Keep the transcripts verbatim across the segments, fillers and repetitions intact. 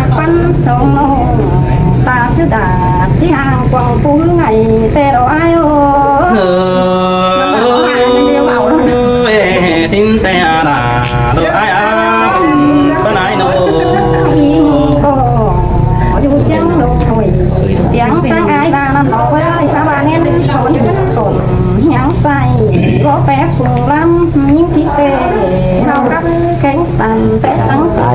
ꞌhặc ꞌpắn sông ꞌnô. Ta ꞌsứ đa ꞌchí ꞌhăng quảng pú ꞌhứ ngày ꞌtẹ ꞌló ải ơ. Ê, ꞌsịn ꞌtẹ đa ꞌló ải a, ꞌpắn ải ꞌnô. ꞌI ꞌmự ꞌcọ dú ꞌchương ꞌlụk thôi. Tiếng sáng ải ba năm ꞌló ꞌvới, ba ba nên thốn tổn hiáng sai. Bó pé phung lắm, những kí tê, hao khắp kéng tăn, té sáng tỏ.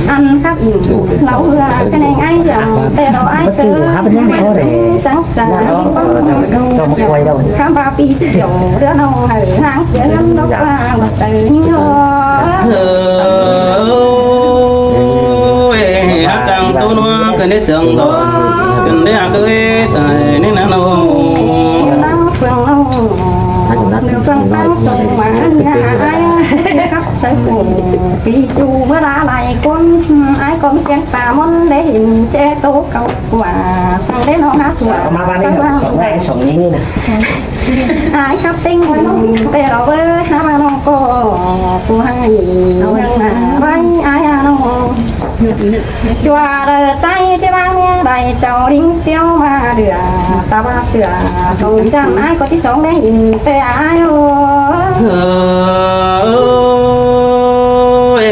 Ăn khắp ỉm, lau hưa, cái neng ái dòng, ꞌtẹ ꞌló ải sớ, sáng trà, khám ba pi tiểu, đứa nông hở, hang xía ngân đốc la, một tờ nhô. Ôi, hát chăng tu nua, cần đi sướng đó, cần đi hát đuôi, sai nên ăn nô. Lăng phường nông, nửa phường tăng sông mà nhà ai, khắp sới phủ, pi chu bá đá lại con, ai con chén tà món để hình che tô cầu quả, sang đến nó hát quả, sang vang. Ai khắp tinh, ꞌtẹ ꞌló ꞌvới, khắp ba nông ꞌcọ, phú hăng ꞌnị, hăng nả, ꞌvới, ai a nông. Chua đờ cháy ꞌchí ꞌváng ꞌnhá đảy chảu đính tiếu ꞌva đửa, ta ꞌva sửa, sông chăm ải ꞌcọ ꞌchí sông đé ỉn ꞌtẹ ải ơ. Ôi,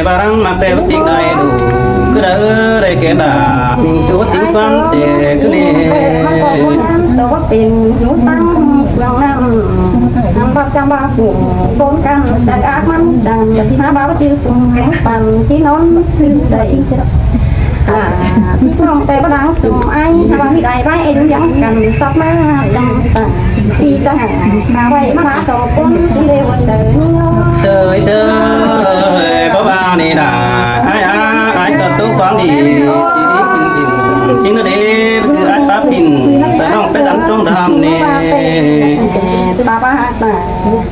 ba răng ꞌmặc ꞌtẹ bá tính đảy đủ, cứ đảy đảy kẻ đà, mình cứ bá tính toán chè cứ nè. Tớ bá pên nú tăng phường năm, năm bác chăm ba phủ, bốn căn, chạy ác mắn chăm, há ba bá chư phường kéng păn, ꞌchí nón sư đảy. Là, ꞌchí nón ꞌtẹ bá đáng sum ai, há ba ꞌmí đảy bá ê đu yắng căn, sắp má chăm sẵn, ꞌchí chăm hả, há ba ꞌmá đá sông cốn, sư đê hua chớ ꞌnị ꞌnô. Sơi sơi, bá ba ꞌnị đà, ải a, ải ꞌcọ tú quán đi, ꞌchí đi kinh ỉm, ꞌsịn nó đê, bá cứ ải bá pin, sai ꞌnọng pé đắm trông đắm nè. Ba ba hạt nà.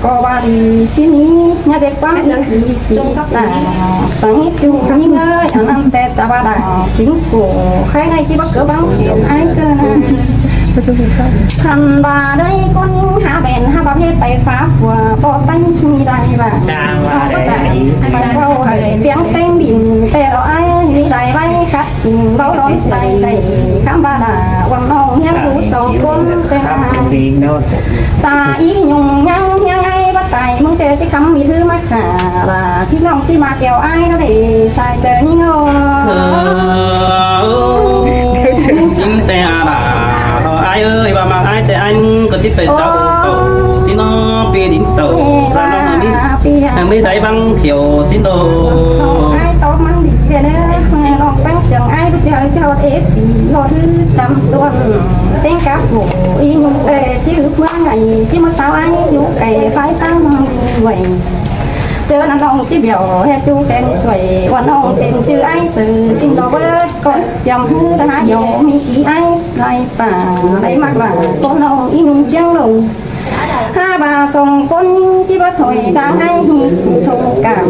Cô ba đi xin ý, nhà dệt quán ý, ý xí xả, sáng ít chú những ơi, ăn ăn Tết ta ba đảng chính phủ, khai này chỉ bắt cứ băng phiền ai cơ nè. Hẳn ba đây con những há bèn, há bắp hết tay phá của, bỏ tay mi đài bà. Chàng ba đây. Bà câu hãy tiếng tên đỉnh, tè đó ai, mi đài bay khát. Báu đón tay đảy khám ba đà, uôn âu hiến hú sông cuốn tên hà. Ta ý nhung nhăng hiến ai bắt tay, mưng tê chứ khám mi thứ mắc khả, là thí lòng chứ mà kéo ai nó để sai tờ nhí ngô. Xin tè à đà, ai ơi, ba mang ai tè anh, có thích phải sao, xin nó pi đính tàu, ra nó mà mi, mi giấy băng kiểu xin đồ. Ai tóm măng đi kia đấy. Ê, pí ꞌhọt ꞌhứ chăm ꞌtuôn, ꞌtếng cá phủ ꞌí ꞌnung, ê, ꞌchí ꞌhứ ꞌmướng ải, ꞌchí ꞌmá sáu ải, dú cai phái ꞌtáng ꞌmướng ải. ꞌChớ ꞌnặn ꞌnọng ꞌchí bẻo ꞌhứ ꞌchu keng ꞌsuối, ꞌwan ꞌnọng pên ꞌchư ải Sư, ꞌsịn lo bớt ꞌcọ ꞌchăm ꞌhứ ta hák dú ꞌmí ải lai pả, lai ꞌmặc ꞌva ꞌcốn ꞌnọng ꞌí ꞌnung ꞌchiếng ꞌlống. Hák ꞌva song ꞌcốn ꞌnhính ꞌchí báu thôi ꞌtáng ải ꞌhịt ꞌtụ thông cảm,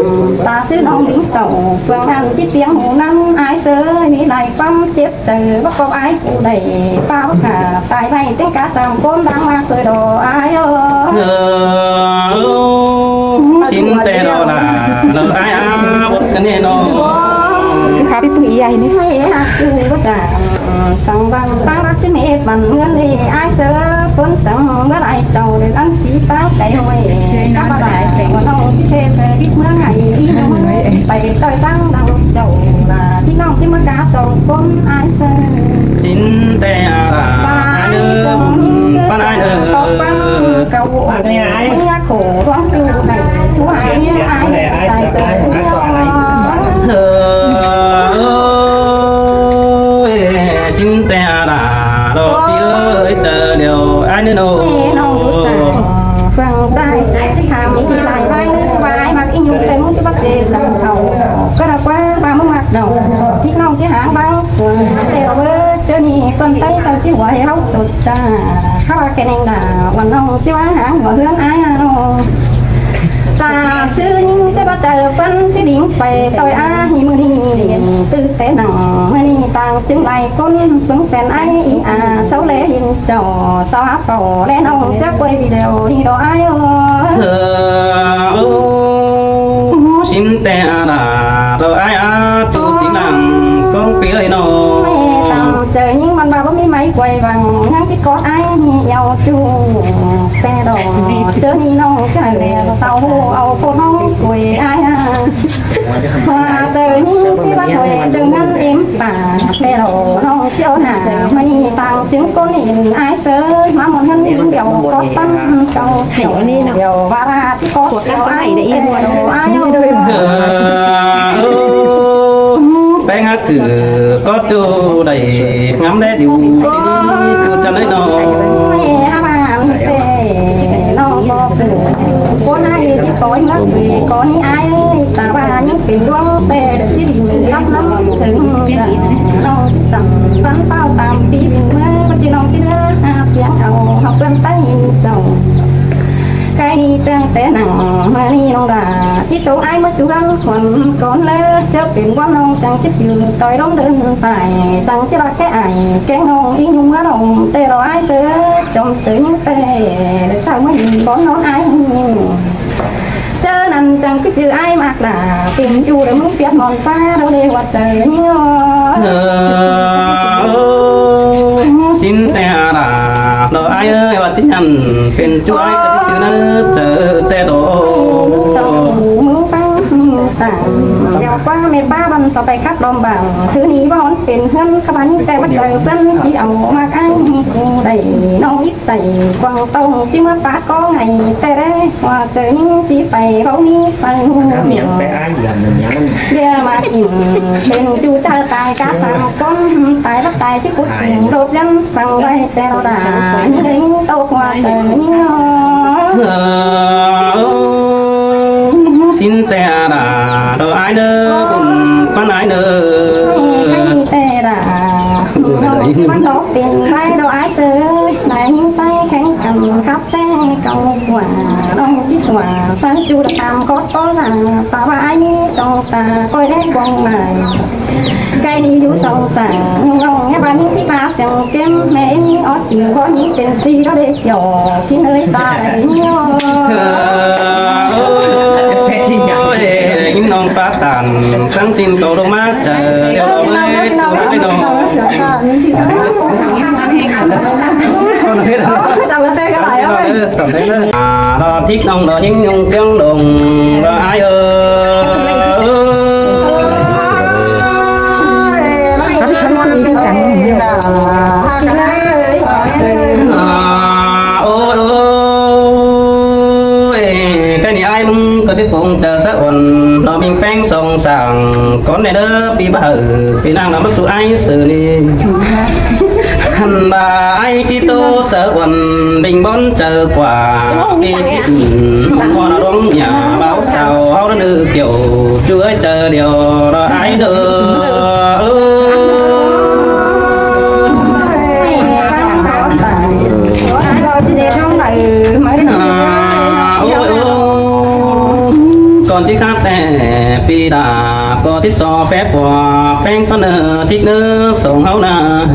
ta ꞌsứ ꞌnọng lính tẩu, phường ăn ꞌchí piếng hủ ꞌnặn ải Sư, ꞌmí lai ꞌquám chếp chaư báu ꞌcọ ải phủ đảy, páo cả tai ꞌvạy ꞌtếng cá sam ꞌcốn đang ꞌmá ꞌcơ đó ải ơi. Ơ, ꞌsịn ꞌtẹ đó là, đó ải á, bớt cái này nó. Khắp ꞌpứng ꞌi ai ꞌnị. Hák ꞌcứ báu dá. Săng ꞌvăn ꞌtáng lắc ꞌchí mết ꞌvăn ꞌngớn ꞌlế ải Sư, ꞌphốn săng báu lai chảu đảy săn sí ꞌtáng cai ꞌhôi. Cắp báu lai Sư ꞌva ꞌnọng ꞌchí phê Sư bít ꞌmướng ải, ꞌí ꞌnọng ꞌchí pay ꞌtoi ꞌtáng đăng chảu, là ꞌchí ꞌnọng ꞌchí ꞌmá cá song ꞌcốn ải Sư. ꞌSịn ꞌtẹ là ải ơi, ꞌpắn ải ơi. Tốc ꞌpắn cau ꞌmướng khổ ꞌluống ꞌchu đảy sú ải ꞌmí ải sai chảu. Ơ, ơ, ơ, ꞌsịn ꞌtẹ là đó pí ơi, chảu điêu ải ꞌnị ꞌnô. Ê, ꞌnọng ꞌlụk săng. Phường tai ꞌchí tham ꞌmí lai ꞌvạy, ꞌvạy ꞌmặc ꞌí ꞌnung ꞌtẹ ꞌmướng ꞌchí báu ꞌtẹ săng khảu. ꞌCọ đa ꞌquá ꞌva ꞌmướng ꞌmặc đaư, thík ꞌnọng ꞌchí háng ꞌvạy. Phường ꞌtẹ ꞌva ꞌchớ ꞌnị ꞌpắn tai săng ꞌchí hua ꞌhế ꞌháu ꞌtột ta. Khắp ꞌva kẻ ꞌnưng đa, ꞌva ꞌnọng ꞌchí ꞌváng háng hua ꞌhướn ải ꞌnọ. Ta ꞌsứ ꞌnhính ꞌchớ báu chaư ꞌphắn ꞌchí đin pay ꞌtoi á ꞌhị ꞌmự ꞌnị. Tư té nẳng ꞌmự ꞌnị ꞌtáng chứng lai ꞌcốn ꞌpứng phén ải ꞌí a sáu lé hin chảu sáu áp phảu lé ꞌnọng chắc quay video đi đó ải ơi. Ơ, ơ, ꞌsịn ꞌtẹ là đó ải á, ꞌchu chính lăng ꞌcóng pí ơi ꞌnọ. Ê, tăm chaư ꞌnhính ꞌmắn ꞌva báu ꞌmí máy quay văng, ꞌnhắng ꞌchí cót ải ꞌnị eo ꞌchu. ꞌTẹ đó, ꞌchớ ꞌnị ꞌnọng ꞌchớ ꞌlẹo sau ꞌhụ au phôn ꞌnọng quay ải á. Hua chaư ꞌnhính ꞌchí báu thôi chaư ꞌngớn êm pả, ꞌtẹ đó ꞌnọng ꞌchí au nả ꞌmá ꞌnị ꞌtáng chứng ꞌcốn hin ải Sư, ꞌmá ꞌmuôn ꞌngớn ꞌnhính điêu cót ꞌpắn cau. Hãy ꞌnị ꞌnọ. Điêu ꞌva ꞌchí cót điêu ải, ꞌtẹ đó ải ơi. Ơ, ơ, ꞌpéng hák cử cót ꞌchu đảy ngắm đé điêu ꞌsịn ꞌchu chăn ải ꞌnọ. Ê, hák ꞌva ꞌmí ꞌtẹ ꞌnọng ꞌcọ phủ ꞌcốn ải ꞌchí ꞌcoi ꞌmá quê ꞌcọ ꞌnị ải ơi, ta ꞌva ꞌnhính pên ꞌluống ꞌtẹ đảy ꞌchí đin sắp ꞌnặn thửng ꞌnọng ꞌchí săng ꞌphắn ꞌpáo tam pí đin ꞌmá, ꞌchí ꞌnọng ꞌchí ꞌnớ ha piếng au hảư ꞌpắn tai chảu. Cai đi ꞌtáng té nẳng ꞌmá ꞌnị ꞌnọng đa ꞌchí sông ải ꞌmá sú ꞌhướn khuôn cón ꞌlớ, ꞌchớ pên ꞌquám ꞌnọng chắng ꞌchí piu ꞌtoi ꞌlống đơn tai, chắng ꞌchí ꞌva kẻ ải kéng ꞌnọng ꞌí ꞌnung ꞌmá ꞌnọng ꞌtẹ đó ải Sư. Chom chaư ꞌnhính ꞌtẹ, đảy chaư ꞌmá đin bón ꞌnón ải ꞌnị. ꞌChớ ꞌnặn chắng ꞌchí ꞌchư ải ꞌmặc đa, pên ꞌchu đảy ꞌmướng phiết mon ꞌphạ, đảy ꞌlế hua chaư ꞌnị ꞌnọ. Ơ, ơ, ꞌsịn ꞌtẹ là đó ải ơi, ꞌva ꞌchí ꞌnặn pên ꞌchu ải ꞌchư ꞌnớ chaư ꞌtẹ đó. Sau ꞌmướng ꞌphắng ꞌmướng tẳng, ꞌlẹo ꞌquá ꞌmẹ ꞌpá ꞌvăn sau pay khắp lom bảng, thứ ꞌnị ꞌva ón pên ꞌhướn khắp ꞌva ꞌnị ꞌtẹ ꞌmá chaư ꞌphắn ꞌchí au ꞌmặc ải ꞌnị ꞌchu đảy ꞌnọng ít sai quảng tông ꞌchí ꞌmá pák ꞌcó ngày ꞌtẹ đé, hua chaư ꞌnhính ꞌchí pay báu ꞌmí pay. Miếng pay ải yam miếng. Đĩa ꞌmặc ỉn pên ꞌchu chaư tai cá sam ꞌcốn tai lắc tai ꞌchí cút ỉn đột dăn phăng ꞌvạy ꞌtẹ đó đa. ꞌNhính tốc hua chaư ꞌnhính ꞌnọ. Ơ, ơ, ꞌsịn ꞌtẹ là đó ải ꞌnớ, bun ꞌpắn ải ꞌnớ. Khay ꞌnị ꞌtẹ đa, ꞌnọng ꞌchí ꞌmắn đó pên ꞌvạy đó ải Sư. Đảy ꞌnhính ꞌchái khéng căn khắp ꞌsé cau quảng, ꞌnọng ꞌchí quảng săng ꞌchu đa sam cót ꞌcó dá, ta ꞌva ải ꞌnị song ta ꞌcoi đé cuông mai. Cai đi dú song sảng ꞌnọng ꞌnhá ꞌva ꞌnhính ꞌchí ꞌva siêng kém ꞌmẹ ꞌnhính ót sim bó ꞌnhính pên ꞌsị đó đé. Dô kin ơi ta đảy ꞌnhính ꞌnọ. Ơ, ơ, ơ, ꞌnhính ꞌnọng pá tản, săng ꞌchịn tô đô ꞌmá chaư, điêu ꞌlới, tô đô ꞌlới ꞌnọng. À, đó thík ꞌnọng đó ꞌnhính ꞌnọng kiếng đông, đó ải ơi. À, ôi, ôi, cái này ai mong có thuyết phụng cho xã hội, nó mình phén song sàng, con Đe đơ pi báu hảư pi ꞌnáng ꞌnọ ꞌmá sú ai ꞌsớ ꞌnị. Hăn ꞌva ai ꞌchí ꞌtố sáư uôn ꞌpéng bón chaư ꞌquá pi ꞌchí ứn ꞌcọ ꞌnọ ꞌluống nhà báo sao ꞌháu đa ꞌnư kiẻo ꞌchu ới chaư điêu ꞌnọ ai đơ. Ôi, ôi. Cón ꞌchí khắp ꞌtẹ pi đa ꞌcọ ꞌchí so phép ꞌquá ꞌpéng ꞌpá ꞌnơ ꞌtếc ꞌnớ song ꞌháu ꞌna.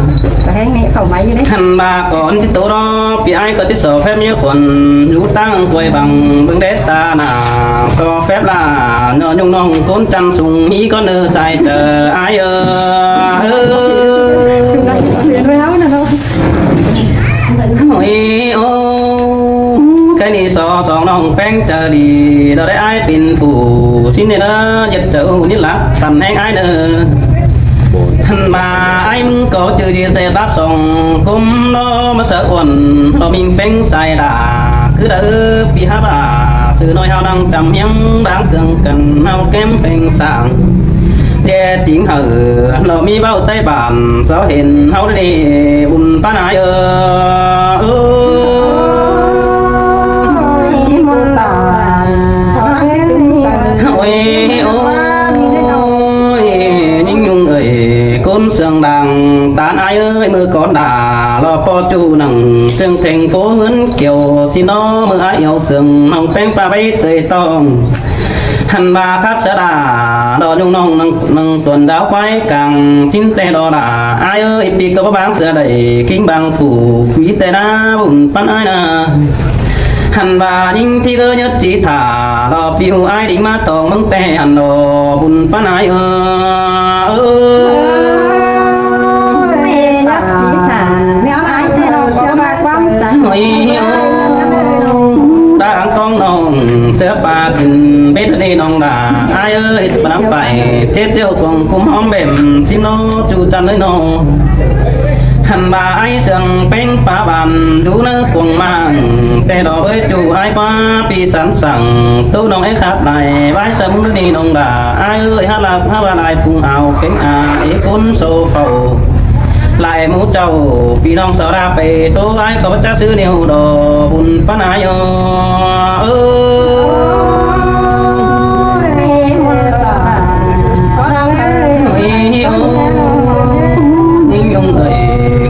Hăn ꞌva cón ꞌchí ꞌtố ꞌnọ pi ai ꞌcọ ꞌchí so phép ꞌmía khuôn dú ꞌtáng quay bằng bưng đét ta ꞌna so phép ꞌla ꞌnọ ꞌnhung ꞌnọng ꞌcốn chăn sung hí ꞌcọ ꞌnơ sai chaư ai ơ. Ôi, ô, cái ꞌnị so song ꞌnọng ꞌpéng chaư đi, ꞌlẹo đảy ai pên phủ sính ꞌnị ꞌnớ, ꞌdệt chaư ꞌnị lắc tăn ꞌhéng ai ꞌnớ. Hăn ꞌva ai ꞌmứng ꞌcọ ꞌchư đi ꞌtẹ táp song ꞌcốm ꞌnọ ꞌmá sáư uôn ꞌnọ ꞌminh ꞌpéng sai đa, cứ đa pi háp a, sư ꞌnọi ꞌháu ꞌnăng chăm ꞌhiếng đáng sương căn ꞌháu kém ꞌpéng sang. Đe chính hảư ꞌnọ ꞌmí báu Tây Bản sáu hên ꞌháu đi bun ꞌpá ꞌnái ơ. Ôi, ôi, ꞌnhính ꞌnung ơi, ꞌcốn sương đang tán ai ơi, ꞌmự cón đa ꞌlọ ꞌpo ꞌchu nẳng sương thành phố ꞌhướn kiêu, ꞌsịn ꞌnọ ꞌmự ai iêu sương ꞌnọng ꞌpéng ꞌpá báy tơi tong. Hăn ꞌva khắp sa đa ꞌnọ ꞌnhung ꞌnọng ꞌnăng, ꞌnăng tuôn đao quái cang sính ꞌtẹ ꞌnọ đa ai ơi, pi ꞌcọ báu báng sa đảy king bang phủ quí ꞌtẹ ꞌna bun ꞌpắn ai ꞌna. Hăn ꞌva ꞌnhính ꞌthí ꞌcọ nhớt ꞌchí thả ꞌnọ pi ꞌhụ ai đing ꞌmá tong ꞌmướng ꞌtẹ hăn ꞌnọ bun ꞌpắn ai ơ. Ôi, ôi, ôi. Đang ꞌcóng ꞌnọng ꞌsứa ꞌpa kin bết ꞌnị ꞌnọng đa ai ơi, ꞌhịt ꞌpa ꞌnắm phải chết ꞌchịu cuông ꞌcúm ꞌhóm bẻm sính ꞌnọ ꞌchu chăn ới ꞌnọ. Hăn ꞌva ai sương ꞌpéng pá bản dú ꞌnớ cuông mang ꞌtẹ ꞌnọ ới ꞌchu ai ꞌquá pi sẵn sàng ꞌtố ꞌnọng é khắp lai ꞌvái sa ꞌmứng ꞌnị ꞌnọng đa ai ơi, há lạp há ꞌva lai phung ao kéng a é ꞌcốn sô phau lai mú chảu pi ꞌnọng sau đa pay ꞌtố ai ꞌcọ báu chắc ꞌsứ ꞌnéo ꞌnọ bun ꞌpắn ai ơ. Ôi, ôi, ôi. ꞌNhính ꞌnung ơi,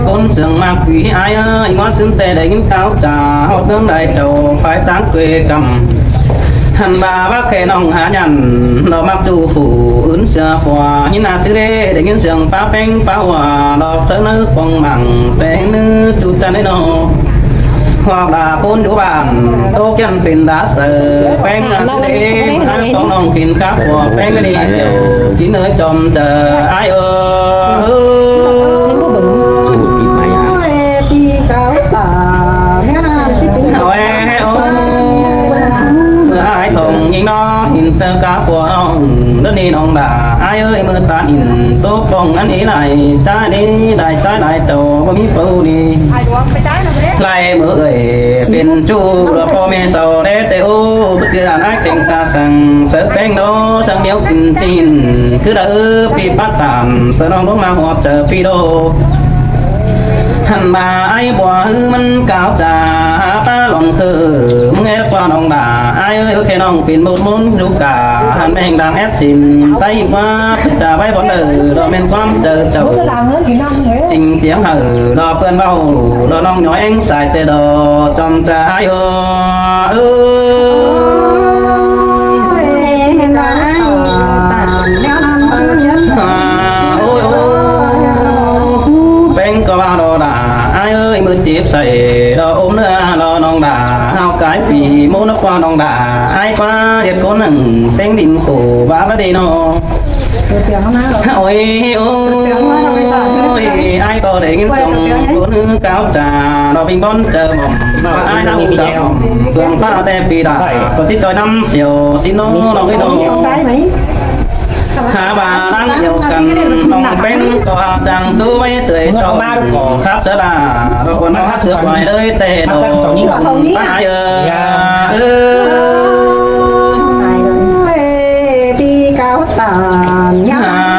ꞌcốn sương ꞌmặc quí ai ơi, ꞌngoát sính ꞌtẹ đảy ꞌnghín cáo cha ꞌhọt ꞌnướng lai chảu phái táng quê căm. Hăn ꞌva bác khe ꞌnọng há nhẳn ꞌnọ ꞌmặc ꞌchu phủ ứn sa phua ꞌnhính ꞌna ꞌsứ đé đảy ꞌnghín sương pá ꞌpéng pá hua ꞌnọ sáư ꞌnớ cuông mang ꞌtẹ ꞌnớ ꞌchu chăn ới ꞌnọ. Hoặc là ꞌcốn dú bản ꞌtố kiăn pên đá saư ꞌpéng ꞌna ꞌsứ đé, ꞌmá ꞌcóng ꞌnọng kin khắp phua ꞌpéng ꞌnị kiẻo kin ới chom chaư ai ơ. Ôi, ôi. ꞌMự ai tông ꞌnhính ꞌnọ hin ꞌtơ cá phua ꞌnọng đớ ꞌnị ꞌnọng đa ai ơi, ꞌmự ta hin ꞌtố pông ăn ế lai chá ế lai chá lai chảu báu ꞌmí pau ꞌnị. Lai ꞌmự ơi pên ꞌchu ꞌlọ ꞌpo ꞌme sau đé ꞌtẹ ô, báu ꞌchư ăn ác chêng ta săng sáư ꞌpéng ꞌnọ săng ꞌnéo kin ꞌchí hin, cứ đa ư pi pát tản sáư ꞌnọng đốn ꞌmá ꞌhọt chaư pi đô. Hăn ꞌva ai bua ꞌhứ ꞌmắn cáo cha há ta lon khư ꞌmứng é ꞌquá ꞌnọng đa ai ơi, ꞌhứ khe ꞌnọng pên ꞌmôn ꞌmôn dú cả hăn ꞌmeng đang ép sin ꞌtái ꞌquá pên cha báu bón đaư ꞌlọ ꞌmen ꞌquám chaư chảu. Chính tiếng hảư ꞌlọ ꞌpươn báu ꞌlọ ꞌnọng nhói éng sai ꞌtẹ ꞌlọ chom cha ai ơ. Ôi, ôi. ꞌPéng ꞌcọ ꞌva ꞌlọ đa ai ơi, ꞌmự chếp sai ꞌlọ ôm ꞌnớ ꞌlọ ꞌnọng đa hao cái phi ꞌmôn ꞌnớ ꞌquá ꞌnọng đa ai ꞌquá ꞌdệt ꞌcốn nẳng ꞌtếng đin khổ ꞌva ꞌva đê ꞌnọ. Ôi, ôi. Ai ꞌcọ đảy ꞌnghín sông ꞌcốn ꞌhứ cáo cha ꞌlọ ꞌpéng bón chaư mỏm ꞌva ai ꞌnáo đa mỏm cuông ꞌpá ꞌtẹ pi đa ꞌcọ ꞌchí ꞌchoi ꞌnăm siêu sính ꞌnọ ꞌnọng ới ꞌnọ. Há ꞌva đang iêu căn ꞌnọng ꞌpéng ꞌcọ chắng sú ꞌvạy tưới ꞌcọ khắp sa đa ꞌlọ cuông há sửa quay đới ꞌtẹ ꞌnọ. Bái ơi. Ôi, pi cáo tản nhá.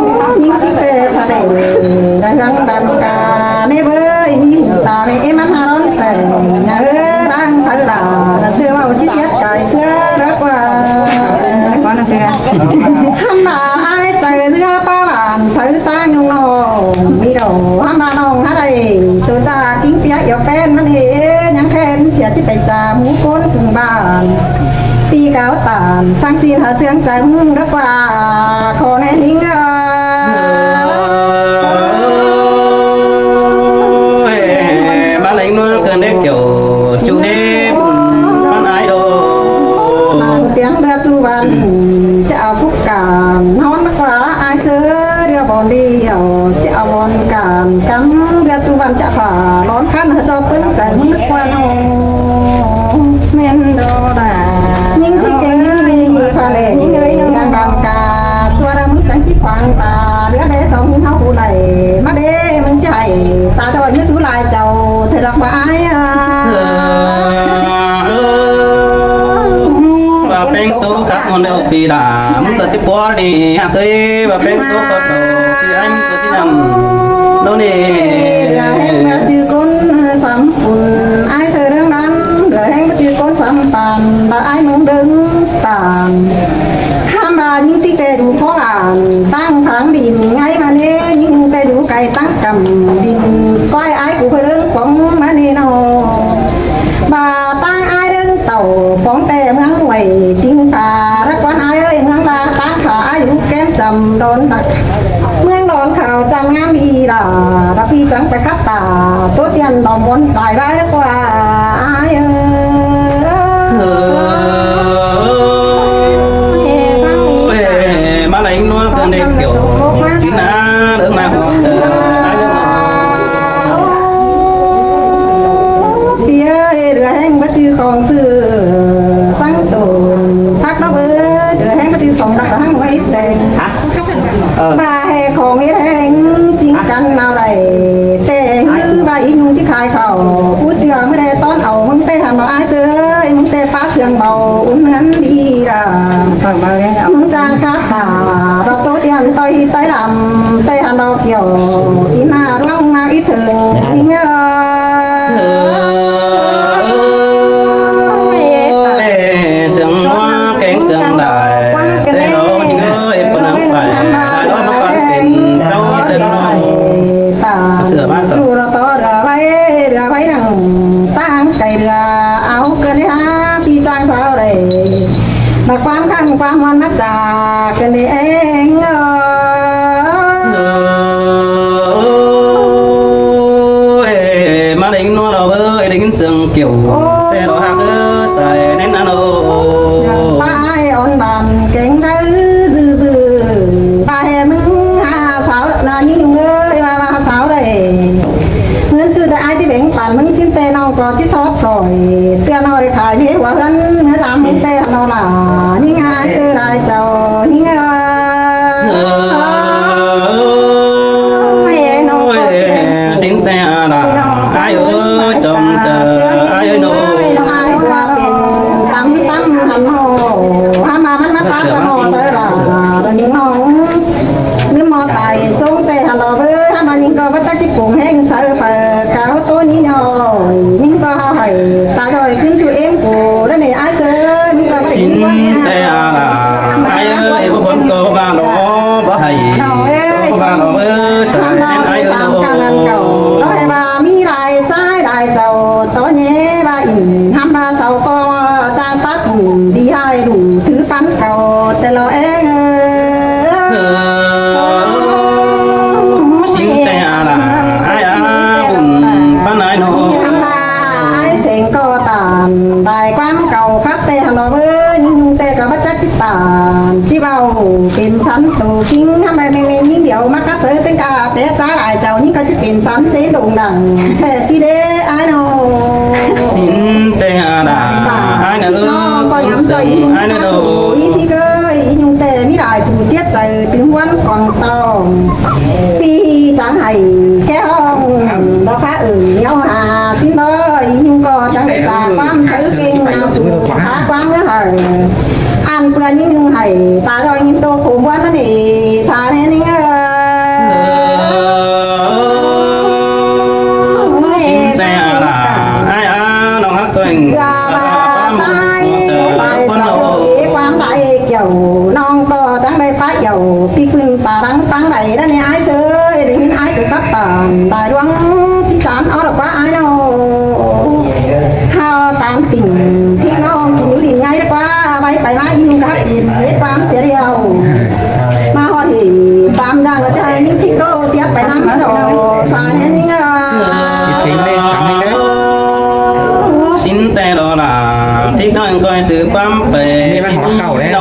ꞌnhính ꞌchí ꞌtẹ pha đảy, đảy ꞌhướng đăm ca, ꞌnị bới ꞌmí hủ ta ꞌmí ꞌmắn hả ꞌlón tẻng, nhà ớ đang tháo đả, là ꞌsứa ꞌvạu ꞌchí siết cai ꞌsứa rớc ꞌva. Hăm ꞌva ai chaư ꞌsứa ꞌpá bản sáư ꞌtáng ꞌnọng ꞌnọng, ꞌmí đỏ hăm ꞌva ꞌnọng hả đảy, tô cha ꞌkính piák yua ꞌpén ꞌmắn ế, ꞌnhắng khen sia ꞌchí pay cha mú ꞌcốn phung bản. ꞌPi cáo tản, ꞌsướng ꞌsịn hảư ꞌsướng chaư ꞌmứng đắc ꞌquá, khổ ꞌnị ꞌhịn ơ. Ôi, ꞌmá lêng ꞌnua cơn đé kiểu, chu đé bun, ꞌmắn ái đô. ꞌMắn tiếng đa chu văn, chả phúc cảm, ꞌhón đắc ꞌquá, ái ꞌsớ, đa bòn đi, chả bòn cảm, cắm, đa chu văn, chả phả, lón khăn, hảư ꞌchọ ꞌpứng, chaư ꞌmứng đắc ꞌquá. ꞌMen đô đa. ꞌNhính ꞌchí keng ꞌnhính ꞌnị pha lê, ꞌnhính ơi ꞌnhính. ꞌGan bang ca, ꞌchua đa ꞌmứng chắng ꞌchí khoang ta, đứa đé song ꞌhịn ꞌháu phủ đảy, ꞌmá đé ꞌmứng ꞌchí hảy, ta ꞌchọ ꞌnhính sú lai chảu, ꞌthê đắc ꞌquá ái ơ. Ba peng tô khắp ꞌmôn đeo pi đa, ꞌmứng ꞌcọ ꞌchí pua đi, hák ơi, ba peng tô khắp tô, pi ái ꞌmứng ꞌcọ ꞌchí năn. Đô ꞌnị. Đa ꞌhéng ꞌmá chứ ꞌcốn sắm pun, ái ꞌsớ ꞌlớng đắn, đa ꞌhéng ꞌmá chứ ꞌcốn sắm păn, đa ái ꞌmứng đớng tản. Hám ba ꞌnhính ꞌtí ꞌtẹ đu khó ản, ꞌtáng tháng đin, ngay ꞌmá ꞌnị, ꞌnhính ꞌtẹ đu cai ꞌtáng căm đin, ꞌcoi ái cu phơi ꞌlớng cóng ꞌmá ꞌnị ꞌnọ. Ba ꞌtáng ái ꞌlớng tảu, cóng ꞌtẹ ꞌmướng uầy, chính phả, đắc ꞌquá ái ơi, ꞌmướng ba, ꞌtáng phả ái dú kém chăm đón đắc. ꞌMướng đón khảu chăm ngắm đi đa, đa ꞌpi chắng pay khắp ta, ꞌtố tiên đom bón bài bái đắc ꞌquá, ái ơi. Ôi, ꞌmá lêng ꞌnua cơn đé kiểu, chính á, đớng ꞌmá hua, ái ơi. ꞌPi ơi, đa ꞌhéng ꞌmá chứ khong sư, ꞌsướng tô, phắc ꞌnọ ơi, đa ꞌhéng ꞌmá chứ khong đắc ꞌhăng ꞌmá ít đen. Hả? Ờ. Ba ꞌhê khong ꞌnị ꞌhéng, chính căn ꞌnọ đảy, ꞌtẹ ꞌhứ ba ꞌnhính ꞌchí khai khảu, ú ꞌchưa ꞌmá đé tón au, ꞌmứng ꞌtẹ hăn ꞌnọ ái ꞌsớ, ꞌmứng ꞌtẹ pá sương báu, ún ꞌhướn đi đa. Ờ, ba ꞌhê. ꞌMứng chang khắp ta, đa ꞌtố tiên ꞌtoi ꞌtoi lăm, ꞌtẹ hăn ꞌnọ kiểu, ꞌnị ꞌna ꞌluống ꞌmá ít thửng, ꞌnị ơ. Ôi, sương ꞌnua keng sương đảy, ꞌtẹ ꞌnọ ꞌnhính ơi, ꞌpọ nắm phải, đảy ꞌnọ ꞌmá quán keng, cháu ꞌtẹ ꞌnọ. Sửa bát rồi. Chu đa tó đa vay, đa vay đăng, ꞌtáng cay đa au cơn đé há, ꞌpi chang sao đảy. Đa quám khăn quám ꞌhuan ꞌmá chả cơn đé ꞌhéng ơ. Ôi, ꞌmá lêng ꞌnua ꞌnọ ơi, đé ꞌnhính sương kiểu. Ôi. ꞌTẹ ꞌnọ hák ơ, sai ꞌnén ăn ơ. Sương pay ón bản kéng đaư dư dư. Ba ꞌhê ꞌmứng ha sao, ꞌna ꞌnhính ơi, ba ba sao đảy. ꞌNgớn sư ꞌtẹ ái ꞌchí bẻng păn ꞌmứng sín ꞌtẹ ꞌnọng ꞌcọ ꞌchí sót sỏi. ꞌTưa ꞌnọng đảy khai ꞌviạk ꞌhua ꞌhướn, ꞌhướn ꞌtám ꞌmứng ꞌtẹ ꞌnọng lả. ꞌNhính ái sư lai chảu, ꞌnhính ơi. Ôi, sín ꞌtẹ lả, ái ơi, chom chả, ái ơi, ꞌnọng. Ái ꞌhua pên tắm tắm hẳn hô. Hám ba ꞌmắn ꞌmá pá sa hô sới lả, đa ꞌnhính ꞌnọng. ꞌNgớn ꞌmo tai sông ꞌtẹ hăn ꞌnọ báu, hám ba ꞌnhính ꞌcọ báu chắc ꞌchí pung ꞌhéng saư phaư, cáo ꞌtố ꞌnhính ꞌnọng, ꞌnhính ꞌcọ hảư, ta ꞌchoi ꞌcứn su ꞌếm cu, đa ꞌnị ái sư, ꞌnhính ꞌcọ báu ꞌchí. Sín ꞌtẹ lả, ái ơi, báu bón ꞌcọ ba ꞌnọ, báu hảư, ꞌcọ ba ꞌnọ, ơ, sai, hám ba ái ơi, sắm ꞌnọng. Cang ăn cảu, ꞌnọng hảư ba ꞌmí lai ꞌchái lai chảu, tó ꞌnhé ba ỉn, hám ba sau ꞌcọ, chang pák ỉn, đi ꞌhại đủ thứ pắn cảu, ꞌtẹ ꞌlọ ꞌhéng ơ. Sính ꞌtẹ a la, ái a bun, pán ái ꞌnọ. Hăm ba ái seng ꞌcọ tản, đai ꞌquám cảu khắp ꞌtẹ hăn ꞌnọ báu, ꞌnhính ꞌnung ꞌtẹ ꞌcọ báu chắc ꞌchí tản, ꞌchí báu pên sắn tô ꞌkính, hăm ba ꞌmí ꞌmí ꞌnhính điêu ꞌmá khắp ꞌtới ꞌtếng ca pé ꞌchá lai chảu ꞌnhính ꞌcọ ꞌchí pên sắn ꞌsớ đông đẳng, ꞌtẹ ꞌsí đế ái ꞌnọ. Sính ꞌtẹ a la, ái ꞌnọ ꞌcọ ꞌnhắng ꞌchoi ꞌnhính ꞌnung ái ꞌnọ ꞌtáng ꞌnọ. Ôi, ꞌnhính ơi, ꞌnhính ꞌnung ꞌtẹ ꞌmí lai phủ chiếp chaư tứm ꞌhuôn quảng tong. ꞌPi chắng hảư ké ꞌhóng, ꞌlọ khá ư ꞌnéo ha, sính ơi, ꞌnhính ꞌcọ chắng đảy ta ꞌquám thử ꞌkính ꞌnáo chủ, khá ꞌquám ꞌngớ hảư. Ăn ꞌpưa ꞌnhính ꞌnung hảư, ta ꞌchoi ꞌnhính tô khổ ꞌmuôn ꞌnặn ꞌnị, sa ꞌnê ꞌnhính ơi. Sính ꞌtẹ a la, ái a, ꞌnọng hắc ꞌtoi. Ba ba ꞌchái, ꞌtoi chảu, ꞌquám đảy kiẻo, ꞌnọng ꞌcọ chắng đảy pá kiẻo, ꞌpi ꞌcứn ta lăng păng đảy ꞌnặn ꞌnị ái ꞌsớ, đảy ꞌnhính ái ꞌcọ khắp tản, đảy ꞌluống ꞌchí chán ók ꞌlọ ꞌquá ái ꞌnọ. Hao tản tỉnh, ꞌthính ꞌnọng kin ꞌnhính đin ngay ꞌlọ ꞌquá,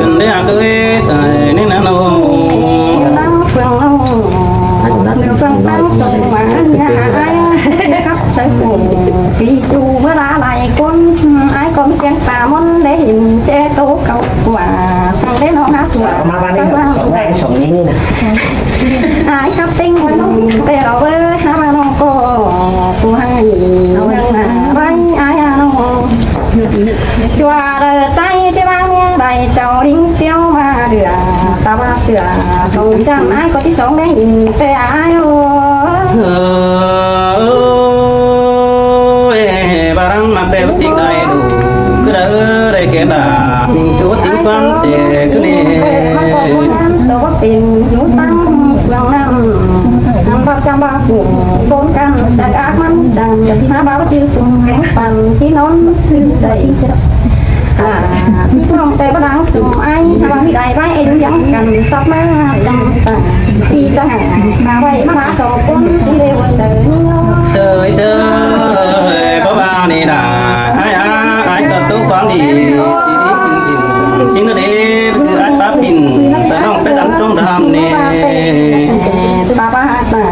Cần để ăn tươi sai nên ăn ôl. Nắng phượng nông. Nửa phượng tăng sông mà ăn nhà ai. Khắp sai phủ. Vì dù mưa lá lại con ai có biết chén tà món để hình che tô cầu. Wa sang đến nó hát wa. Sao ba ba đi, sao ba sông ngay sông ngay nè. Ai khắp tinh quên nông tê đó với hát ba nông cô. Cô hai nông là vai ai à nông. Chùa đời trai chứ ba nghe đại chầu đính tiêu mà được. Ta ba sửa sông chăm ai có tí sống đấy nhìn tê ai ô. Ơ, ê, ba răng mà tê bất tín ai đủ. Cứ đỡ đây kẻ đà, mình cứ bất tín quan chế cứ nè. Tàu bất tín, hú tăng, phương năm. Năm ba trăm ba phủ, bốn căn, chắc ác mắn, chẳng, há báo chữ cùng, khánh phần, chỉ nón, sư đẩy. À, tí phong tê bất đáng sùng ai, há báo mi đại vai, em dáng căn, sắp má, chẳng sẵn. Ý chẳng, há vậy, má há sổ, bốn, sư đê, hỗ trợ, nhưng nó. Sơi, sơi, có ba nè đà, ai, ai, ai, có tú quán đi, đi, đi, đi, đi. Xin nó đi, cứ ai bác bình, sao nó phải gắn trong đàm nè. Ba ba hạt mà,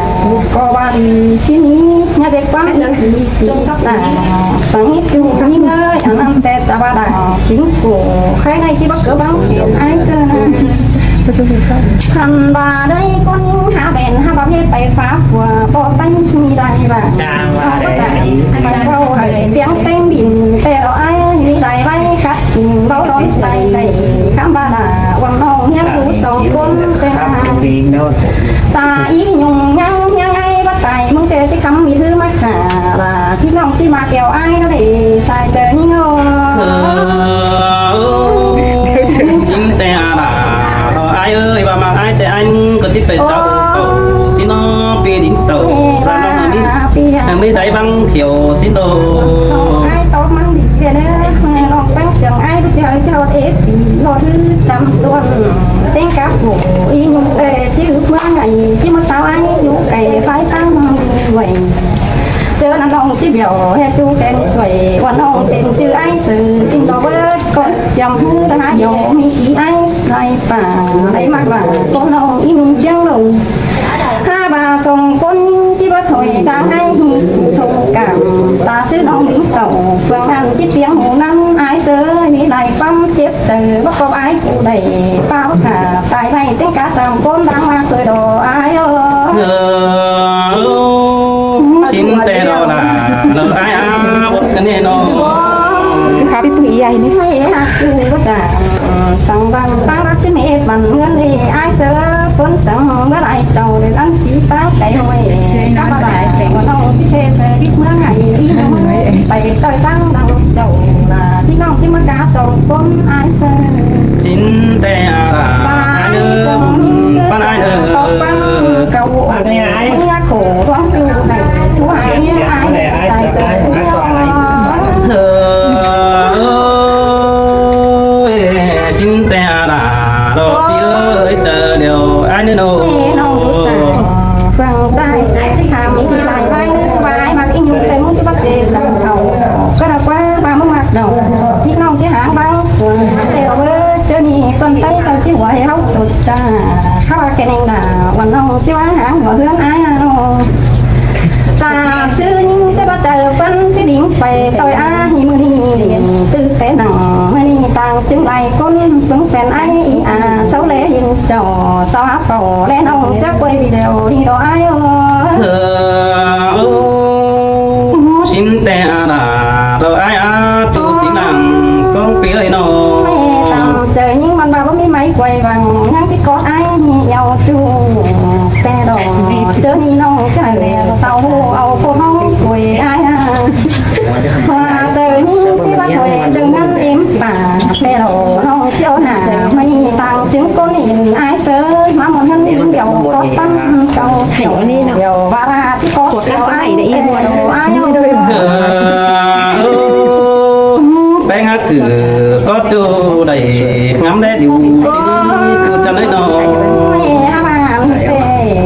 có ba đi xin ý, nhà dệt quán đi, đi xin sa, sang ít chung những ơi, ăn ăn tết ta ba đà, chính phủ, khai này chỉ bắt cớ báo tiền ai cơ na. Hăn ba đây con những há bèn, há bắp hết bay phá của, bỏ tay mi đại và. Chà, ba đây. Ai bao hai tiếng tên bình, tê lo ai, mi đại bay khát, bao đón tay này, khám ba đà, quăng nông, nhắc lũ sông, con, tê. Ta ý nhung nhăng nhăng ai bắt tài mong tê chứ khắm mi thứ mắc khả là chứ lòng chứ mà kẹo ai nó để sai trời như ngô. Xin tê à là ai ơi, ba mang ai tê anh có thích phải sao? Xin nó pi đính tàu ra nó đi. Ơi, dạy băng thiểu xin đồ. Ai tó măng đi kia đấy, lòng băng sương ai bút chào chào ế pì lọt hư chăm tuần. Tên cá phủ y nhung ê, chứ ước mơ ngày, chứ mà sao ai nhung cái phải tăng măng đi vậy. Chớ nắng lòng chứ biểu hè chu kèn xuôi, quan lòng tên chữ ai sự xin đồ bớt con chăm hư đã hái dầu mi ý ai. Lai pả, lai mắc vả, con lòng y nhung chăng lòng. Ha bà song con chỉ bắt thôi ta ai hi thông cảm. Ta sư lòng lính tàu, phương ăn chỉ tiếng mù năm ai sớ mi lai păm chếp chớ bắt có ai cụ đẩy. Pao cả, tai bay tiếng cá song con đang là tuổi đỏ ai ơ. Xin tê đó là, nó ai á, bút cái này nó. Khá biết tụi ý ai này. Hay ha, cứ có cả. Song băng băng bác chứ mẹ bắn ngươn đi ai sớ, phốn song bác ai chầu để ăn xí bác cái hồi. Các bác ai seng bác nông chứ phê sớ biết mưa ngày. Ý nó mới phải tơi băng băng chầu là thích nông chứ mưa cá song phốn ai sớ. Chín tê à là ai nương, bác ai nương. Tộc băng cầu ổ. Ai ai. Nghe khổ đoán sư này, số ai ai. Sai chầu. Ơi, xin tê à là đó, pi ơi, chờ điều ai nữa đâu. Mẹ nó sao? Phương tai sai chứ tham thì lại vai vai mặc y nhung tê muốn chứ bắt tê sao khẩu. Cái đó quá ba muốn mặc đâu. Thích nông chứ hãng bao. Tê ở bơ, chớ nhị con tay sao chứ hoài hốc tụt xa. Khá là cái này là, còn nông chứ hãng hãng của hương ai à đâu. Ta sư những cái bắt trời phân chứ đính phải tôi á hi mưa hi. Tư tế nặng mưa hi tàng chứng lai con. Phấn ai ý à, sáu lễ hình chầu, sáu áp khẩu, lễ nông chắc quay video đi đó ai ơ. Ờ, ô, xin tê à đà, đó ai à, tu xin nặng, con pi ơi nó. Mẹ tàng trời những bạn bà có mi máy quay vàng, nhắn cái có ai nhị eo chu. Tê đó, chớ nhị nông, chả lẽ, sau hô, ao phô nông, quay ai à. Hoa giờ nhị, chứ bắt quay, chừng ngăn em bà. Tê đó, nông, chiếu nà, mày tàng chứng con nhìn ai sớ, má một hân, những điều có tâm, cầu, kiểu, điều, và là, chứ có, kiểu, ai, ai, ai, ai. Bé ngã cử có chu đẩy ngắm đé điều xin cứ cho đấy nó. Ôi, ha, bà, tê,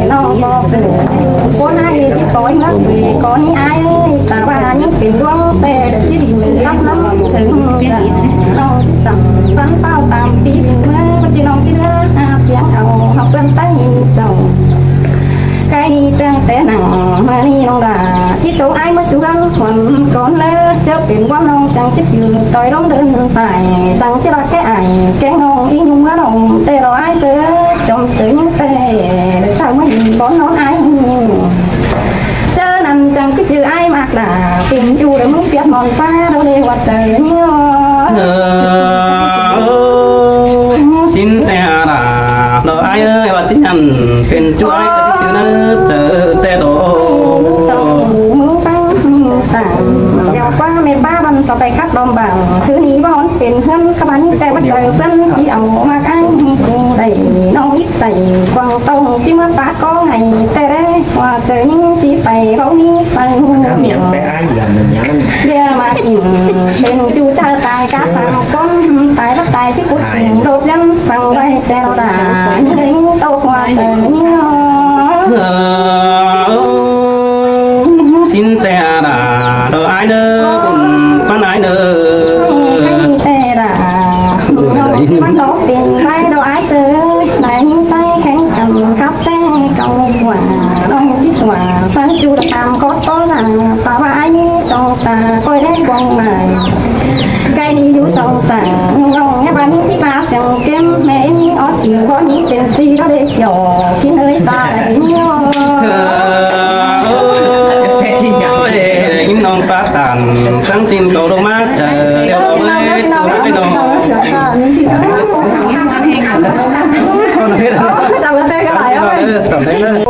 nó có cử. Cô này chứ có ngã cử, có ní ai, ta bà những tình huống tê, để chứ mình sắp lắm, nó chứ sẵn, văn bao tạm tí, mình mới có chứ nó chứ, à, tiếng hậu, học văn tay, chồng. Cái đi tăng té nặng, mà đi nông đà, chỉ số ai mới số gắng, còn con lỡ, chớ biển quan nông, chẳng chết chữ, coi đóng đơn, phải, tăng chết là cái ai, cái nông, ý nhung ngã nông, tê đó ai sớ, chồng tới những tê, để sao mới nhìn con nó ai nhung. Chớ nằm chẳng chết chữ ai mặc đà, tình chu để muốn phiết mòn pha, đâu để hoạt trời nhớ. Ờ, xin tê à đà, đó ai ơi, và chính anh, phiên chu ai, cái chữ nó, chữ tê đó. Sau mưa băng, tảng, đèo qua mê ba băng, sau tay khắp đom bảng, thứ ní bón, phiên hương, các bạn những cái bắt trời phân, chỉ ảo mà cái, đẩy, nó ít Sảy Quảng Tông chứ mất bác có ngày tê đấy, hoa trời những tí phải bóng ní phải hùng. Cá miếng phải ai dần mình nhắn. Bia mà ỉm, bên chu cha tài cá sàng con, tài đất tài chứ cút đột dân, bằng vai tê đà, người tàu hoa trời những. Xin tê đà, đồ ai nơ, bùn con ai nơ. Hay tê đà, đồ ai nơ. Nó chỉ bắt đầu tìm vai đồ ai sơ, lai những tay khéng cầm khắp xe cầu quả, ông chỉ quả, sáng chu đã tạm có có là, ta và ai như tông ta, coi đấy quăng lại. Cái đi du sông sàng, ngông nghe bà những tí ba sàng kem, mẹ những ót xì, có những tiền si đó để kiểu, khi nơi ta lại nhiều. Ôi, những nông pá tàn, sáng chín cầu đông mát, trời, đeo đau mê, tôi cái nông. Con biết rồi. Cảm thấy đấy.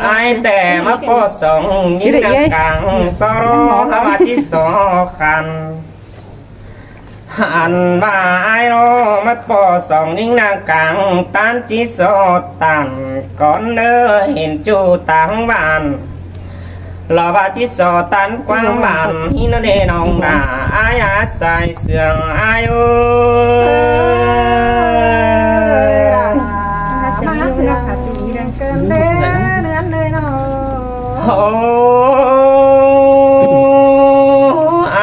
Ai tè má po sông, nhìn nắng căng, so ro, há ba chi so khăn. Ăn ꞌva ải ꞌnọ ꞌmá ꞌpọ song ꞌnhính ꞌnáng cang ꞌTan ꞌchí so tản cón ꞌnớ hên ꞌchu táng bản. Lo ꞌva ꞌchí so tản quảng bản ꞌhí ꞌnớ ꞌnê ꞌnọng nả ải a sai sương ải ơi. Ôi,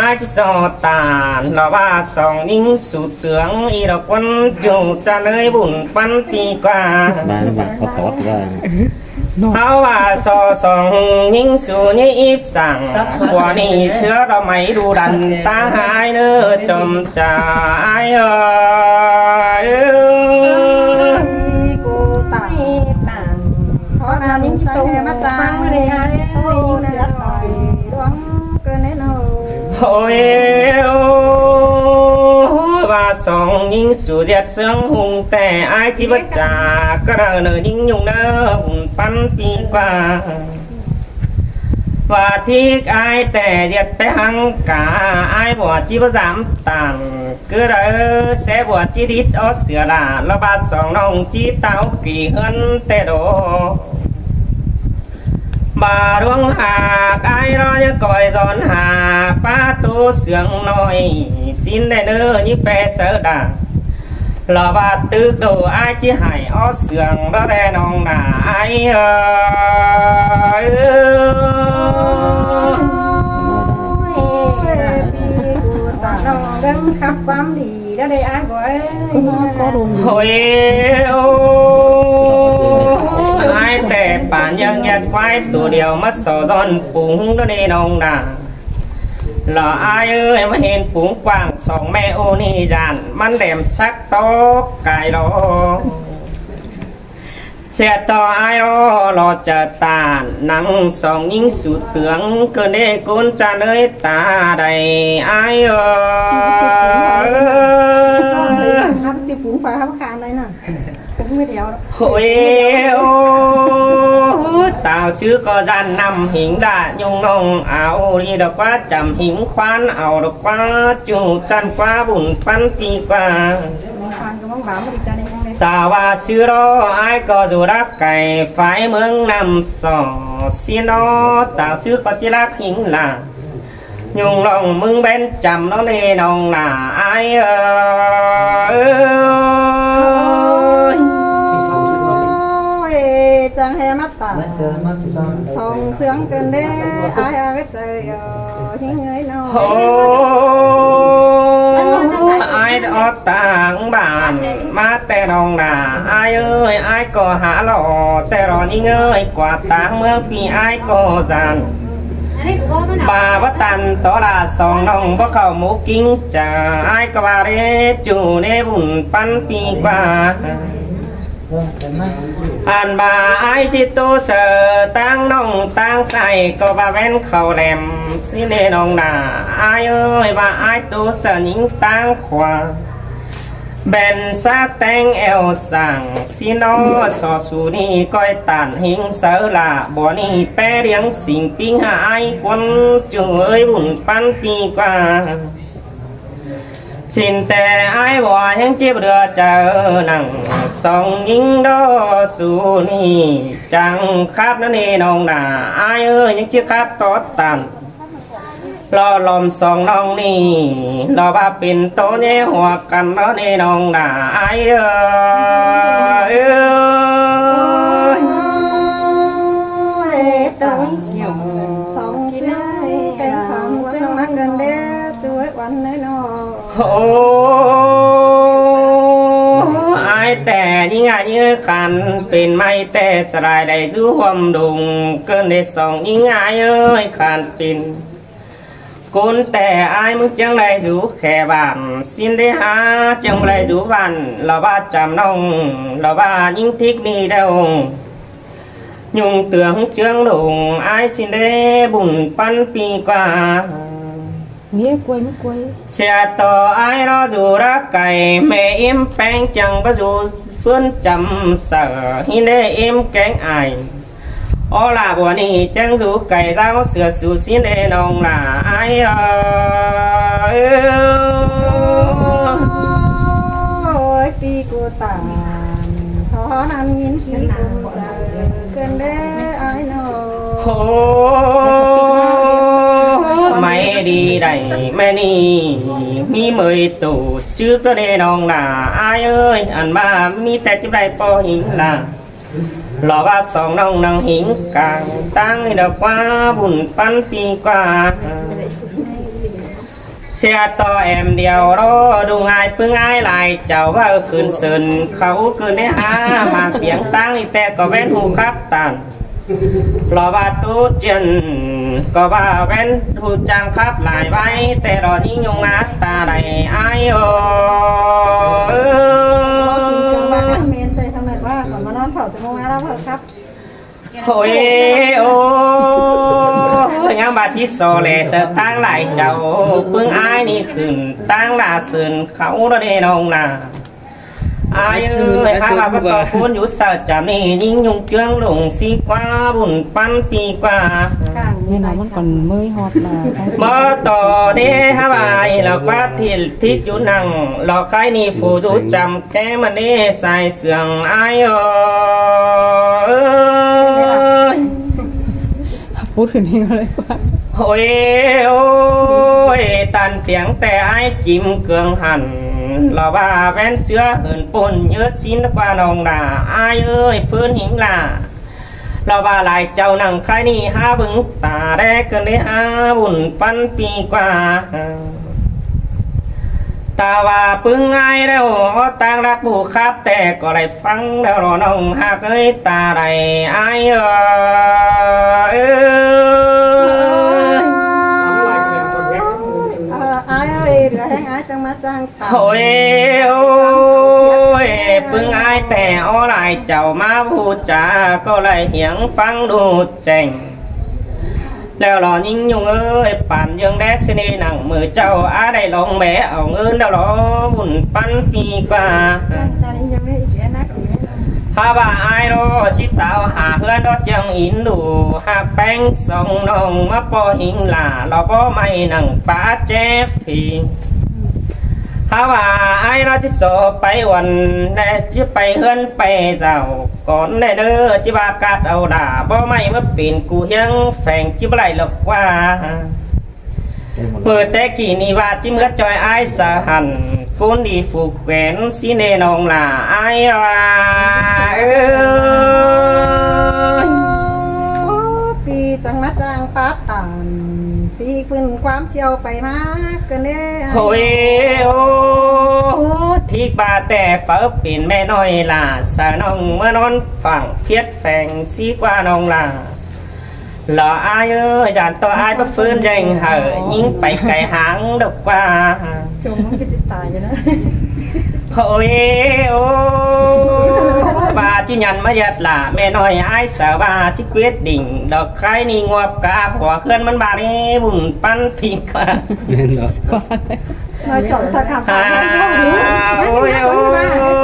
ải ꞌchí so tản lo ꞌva song ꞌnhính su tướng ꞌnị lo ꞌquám ꞌchu ꞌchạ ꞌnới bun ꞌpắn pi ꞌquá. Hảư ꞌva so song ꞌnhính su ꞌnhính íp sảng, bua ꞌnị ꞌchưa lo ꞌmạy đu đắn ta ải ꞌnớ chom ꞌchạ ải ơi. Ôi, ꞌva song ꞌnhính su ꞌdệt sương hung ꞌtẹ ải ꞌchí báu chả ꞌcọ đaư ꞌnớ ꞌnhính ꞌnung ꞌnớ bun ꞌpắn pi ꞌquá. ꞌVa ꞌthík ải ꞌtẹ ꞌdệt pé hăng cá ải bua ꞌchí báu dám tản ꞌcứ đaư, ꞌsớ bua ꞌchí đít ók sửa lả lo ꞌva song ꞌnọng ꞌchí táo kỉ ꞌhướn ꞌtẹ đô. ꞌVa ꞌluống hák ải ꞌnọ ꞌnhá ꞌcoi dón hák ꞌpá tô sương ꞌnọi ꞌsịn ꞌlẹo ꞌnớ ꞌnhính pé sáư đả. Lo ꞌva tứ tô ải ꞌchí hảư ók sương ꞌlẹo ꞌnọng nả ải ơi. Ôi, pi cu tả ꞌnọng đang khắp quán đi đó đây ải ơi. Ôi, ôi, ải ꞌtẹ pản ꞌnhắng ꞌdệt quái tô điêu ꞌmá so dón pung đó ꞌnê ꞌnọng nả. Lo ải ơi, ꞌmá hên pung quảng song ꞌme ô ꞌnị dản ꞌmắn đẻm sắc tó cai lo. ꞌSịa ꞌto ải ꞌnọ lo ꞌchạ tản nẳng song ꞌnhính su tướng ꞌcọ ꞌnê ꞌcốn ꞌchạ ꞌnới ta đảy ải ơi. Ôi, ô, táo sư ꞌcọ dản năm hính đả ꞌnhung ꞌnọng au đi đa ꞌquá chăm hính khoán au đa ꞌquá ꞌchu ꞌchăn ꞌquá bun ꞌpắn pi ꞌquá. Táo ꞌva sư ꞌnọ ải ꞌcọ dú đắc cai phái ꞌmướng năm so ꞌsịn ꞌnọ táo sư ꞌcọ ꞌchí lắc hính lả ꞌnhung ꞌnọng ꞌmướng bén chăm ꞌnớ ꞌnê ꞌnọng nả ải ơi. Ôi, chắng ꞌhế ꞌmá tả song sương ꞌcơn đế ải a ꞌcứ chaư ꞌnhính ới ꞌnọ. Ôi, ải ók táng bản ꞌmá ꞌtẹ ꞌnọng nả ải ơi, ải ꞌcọ hả lo ꞌtẹ lo ꞌnhính ơi, ꞌquá táng ꞌmướng pi ải ꞌcọ dản. ꞌVa báu tản tó lả song ꞌnọng báu khảu mú ꞌkính chaư ải ꞌcọ ꞌva đé ꞌchu ꞌnê bun ꞌpắn pi ꞌquá. Ăn ꞌva ải ꞌchí tô saư táng ꞌnọng táng sai ꞌcọ ꞌva ꞌvén khảu lẻm ꞌsịn ꞌnê ꞌnọng nả ải ơi, ꞌva ải tô saư ꞌnhính táng khua bén sắc téng eo sảng ꞌsịn ꞌnọ so su ꞌnị ꞌcoi tản hính sáư lả bua ꞌnị pé điếng sính ꞌpính hả ải ꞌquám ꞌchu ới bun ꞌpắn pi ꞌquá. ꞌSịn ꞌtẹ ải bua ꞌnhắng ꞌchí báu đưa chaư nẳng song ꞌnhính đó su ꞌnị chắng khắp ꞌnớ ꞌnê ꞌnọng nả ải ơi, ꞌnhắng ꞌchí khắp tó tản. Lo lom song ꞌnọng ꞌnị lo ꞌva pên tô ꞌnhé hua căn ꞌnớ ꞌnê ꞌnọng nả ải ơi. Ôi, táo song sương, keng song sương ꞌmá ꞌcơn đế ꞌchu ới quán ꞌnới ꞌnọ. Ô, ải ꞌtẹ ꞌnhính ải ꞌnhính khăn pên ꞌmạy ꞌtẹ sa lai đảy dú ꞌhuôm đung ꞌcơn đế song ꞌnhính ải ơi khăn pên. ꞌCốn ꞌtẹ ải ꞌmướng ꞌchương đảy dú khe bản ꞌsịn đế hả, ꞌchương đảy dú bản lo ꞌva chăm ꞌnọng lo ꞌva ꞌnhính thík ꞌnị đeo. ꞌNhung tướng ꞌchương đung ải ꞌsịn đế bun ꞌpắn pi ꞌquá. ꞌSịa ꞌto ải ꞌnọ dú đắc cai ꞌme ím ꞌpéng chắng báu dú ꞌphướn chăm saư ꞌhính đế ím kéng ải. Ók lả bua ꞌnị chắng dú cai dáo sửa su ꞌsịn đế ꞌnọng nả ải ơi. Tản khó hăn nhìn khi cùng giờ cơn đế ai nô. Hô, máy đi đảy máy đi, mi mới tổ chức đó đê nong là ai ơi, ăn ba mi tét chụp đảy po hình là. Lỏ ba song nong năng hình cảng tăng đi đọc qua bùn pắn pi qua. Xe to em điêu đó, đu ngại pưng ai lai chào ba khửn sơn khâu cứ nế ha, mà tiếng tăng đi tét có vén hù khắp tản. Lỏ ba tú chuyện có ba vén hù chang khắp lai vai, tét đó nhính nhung át ta đảy ai ơ. Ôi, ôi, ôi, nhắm ba tí so lẻ sợ tăng lai chào, pưng ai đi khửn tăng là sơn khâu đó đê nong là. Ai ơi, ha ba bắt có cuốn dú sợ chả mì, nhính nhung chướng lùng si qua, bùn pắn pi qua. Nên là vẫn còn mới hót là. Mơ tỏ đê ha ba, là quá thì thích dú năng, lỏ khai ni phủ dú chăm ké mà đê sai sương ai ơi. Phút khửn hình rồi. Ôi, ôi, tàn tiếng tẻ ai kim cương hẳn, lỏ ba vén sứa hửn pôn nhớ xin qua nong đà, ai ơi, phơn hình là. Lỏ ba lai chào năng khai ni ha bưng ta đe cơn đế ha bùn pắn pi qua. Ta ba pưng ai đeo, tăng lắc bù khắp tẻ có lai phăng đeo lỏ nong hạc ơi ta đảy ai ơ. Ơ, ai ơi, đứa hẹn ai chăng mà chăng. Ôi, ôi, pưng ai tẻ ó lai chào má bu chả có lai hiếng phăng đu chèng. Leo lỏ nhính nhung ơi, pản dươn đé xin đi nẳng mưa chào á đảy lòng bé ảo ngơn đeo lỏ bùn pắn pi qua. Ha ba ai đó, chí táo hà hứa đó chăng ín đủ, ha bánh sông nông má po hình là, lỏ bó mày nẳng phá chế phi. Ha ba ai đó chí số pay uẩn, đe chí pay hươn pay dạo, con đe đơ, chí ba cát ảo đà, bó mày má pin cú hiếng phèng, chí ba lai lộc qua. Mưa té kỷ ni ba, chí mướt choi ai sa hẳn, cún đi phủ quén, xí nê nông là ai ba. Ơ. Pi chăng má chăng pát tản, pi phưn quám chiêu pay má, cơn đế. Ôi, ô, thík ba tẻ pháo pin mẹ nói là sa nông mưa nón phẳng phiết phèng, xí qua nông là. Lỏ ai ơi, dàn to ai bá phưn dành hở, nhính pay cày háng độc qua. Ôi, ô, ba chí nhắn má yết là, mẹ nói ai sa ba chí quyết định, đọc khai ni nguộp cả hua khươn mắn ba đi, bùn pắn phi qua. Nói chọn thật cảm. À, ôi,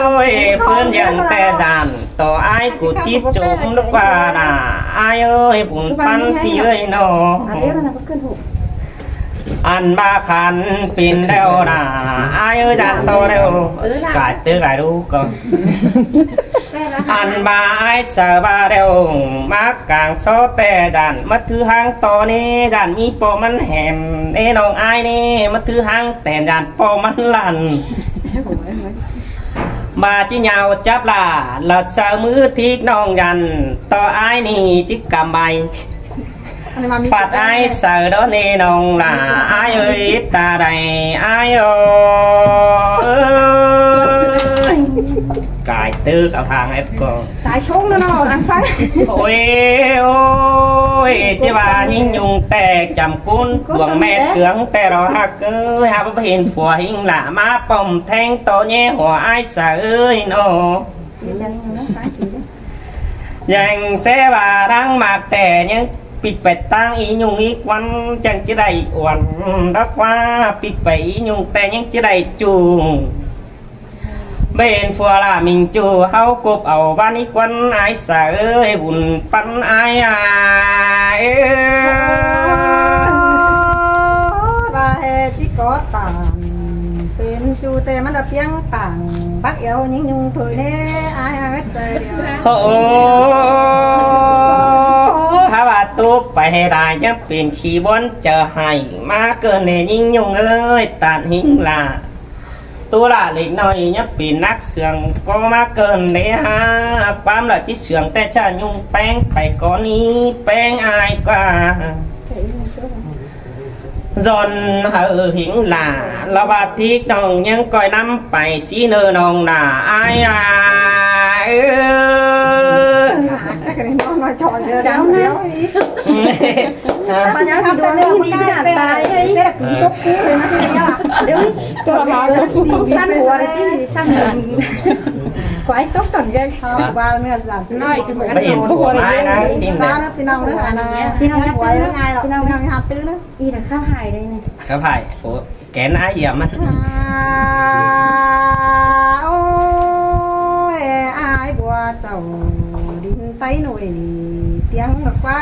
ôi, phưn dành tè dàn. Tỏ ai cú chít chốm đúc ba nả, ai ơi, bún păn tỉ ơi nô. Ăn ba khăn pin đeo nả, ai ơi, dàn to đeo. Cải tư cải đu cơ. Ăn ba ai sa ba đeo, mắc cáng so tè dàn, mất thứ hang to nê, dàn mi po mắn hèm, ê nông ai nê, mất thứ hang tè dàn po mắn lăn. Ba chí nhào chắp là, là sa mứ thík nông dàn, to ai nê chí cắm bay. Pạt ai sa đó nê nông là, ai ơi, ta đây, ai ơi. Cải tư cặp hàng ép con. Tái sống nó nó, ăn phăng. Ôi, ôi, chứ bà nhính nhung tè chăm cún, buồng mẹ tướng tè đó hạc ơi, hạc bắp hình phùa hình lạ má pom theng to nhé, hùa ai sa ơi nô. Dành xe bà đang mạc tè nhưng pịt bẹt tăng ý nhung ý quán, chẳng chứ đẩy uẩn, đó qua pịt bẹt ý nhung tè nhưng chứ đẩy chung. Bên phùa là mình chủ háo cộp ảo văn ý quán ai sa ơi, bún păn ai à, ê. Ba hè chỉ có tàn, bên chủ Té ꞌmắn đa ꞌpiếng pảng bắc éo ꞌnhính ꞌnung thôi ꞌnê, ai ai ꞌngớt chaư điêu. Ơ, hák ꞌva ꞌtố pay hê lai ꞌnhá pên khí bón chaư hảy ꞌmá ꞌcợn ꞌnê ꞌnhính ꞌnung ơi, ꞌtan ꞌhính lả. ꞌTố lả lếc ꞌnọi ꞌnhá pên nắc sương ꞌcọ ꞌmá ꞌcợn ꞌnê hả, ꞌquám lả ꞌchí sương té ꞌchạ ꞌnung ꞌpéng pay ꞌcọ ꞌnị ꞌpéng ai ꞌquá. Dọn hảư ꞌhính lả, ꞌlạ ꞌva ꞌtí ꞌnọng ꞌnhắng ꞌcoi ꞌnắm pay ꞌsí ꞌnơ ꞌnọng lả ai à. Ơ. Chắc cái này nó nói trò gì Chán đâu đấy. Hả? Bạn nhớ Nhớ không, video tên này đi, một đi cái cả tên tài này ấy. Sẽ là cứng tốc cú rồi nó sẽ là Đấy, tôi bảo là đi săn của đấy chứ, săn quái tốc tỏn ghê. Ờ, qua nữa, giả sử Nói như tụi một mình ăn Bây giờ đồ của của mai đó, tin Sao đấy. Nó phi nông nữa hả? Phi nông nhắc Quái tới nữa. Ngày rồi, Phi nông phi nông nhắc tư nữa. Y là khắp hài đây này. Khắp hài, ủa, kén ai dẻo mà. À, ôi, ai bùa chầu đính tay nổi tiếng mà qua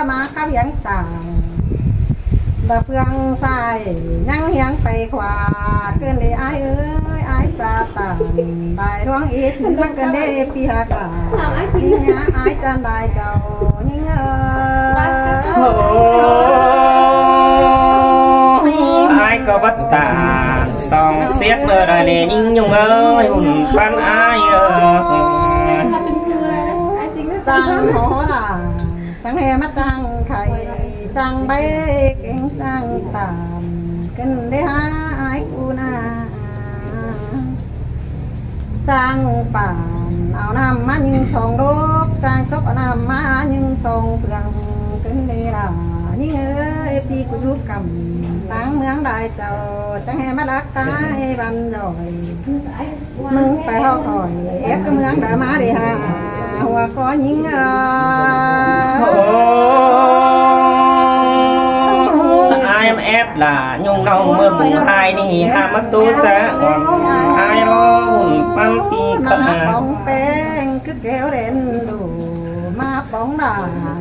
mà khắp hiếng xào. Bà Phương xài nhắn hiếng phải khóa cơn đế ai ơi, ai xa tàn. Bài đoán ít, mắc cơn đế pi hạt là. Ai chan bài chầu. Ơ, ai ꞌcọ bắt tả song siết ꞌmưa đòi ꞌnê ꞌnhính ꞌnung ơi, ꞌhụn ꞌpắn ai ơ. Chang hó là chang he ꞌmá chang khay, chang bay kéng chang tản, ꞌcợn đế hả ai cu na. Chang pản ao ꞌnăm ꞌmá ꞌnhính song đốc, chang sốc ao ꞌnăm ꞌmá ꞌnhính song phượng, ꞌcợn đế lả ꞌnhính ơi, pi cu dú căm táng ꞌmướng đai chầu, chang he ꞌmá đắc tai văn giỏi. ꞌMứng pay ꞌhọt khỏi, ép ꞌcọ ꞌmướng đa ꞌmá đế hả, hua ꞌcọ ꞌnhính ơ. Ai ꞌmá ép lả ꞌnhung ꞌnọng ꞌmưa bung hai ꞌnị hả, ꞌmá ꞌtố sa ón ai ꞌló ꞌhụn ꞌpắn pi khả. Bóng peng cứ kéo đến đủ, ꞌmá bóng đả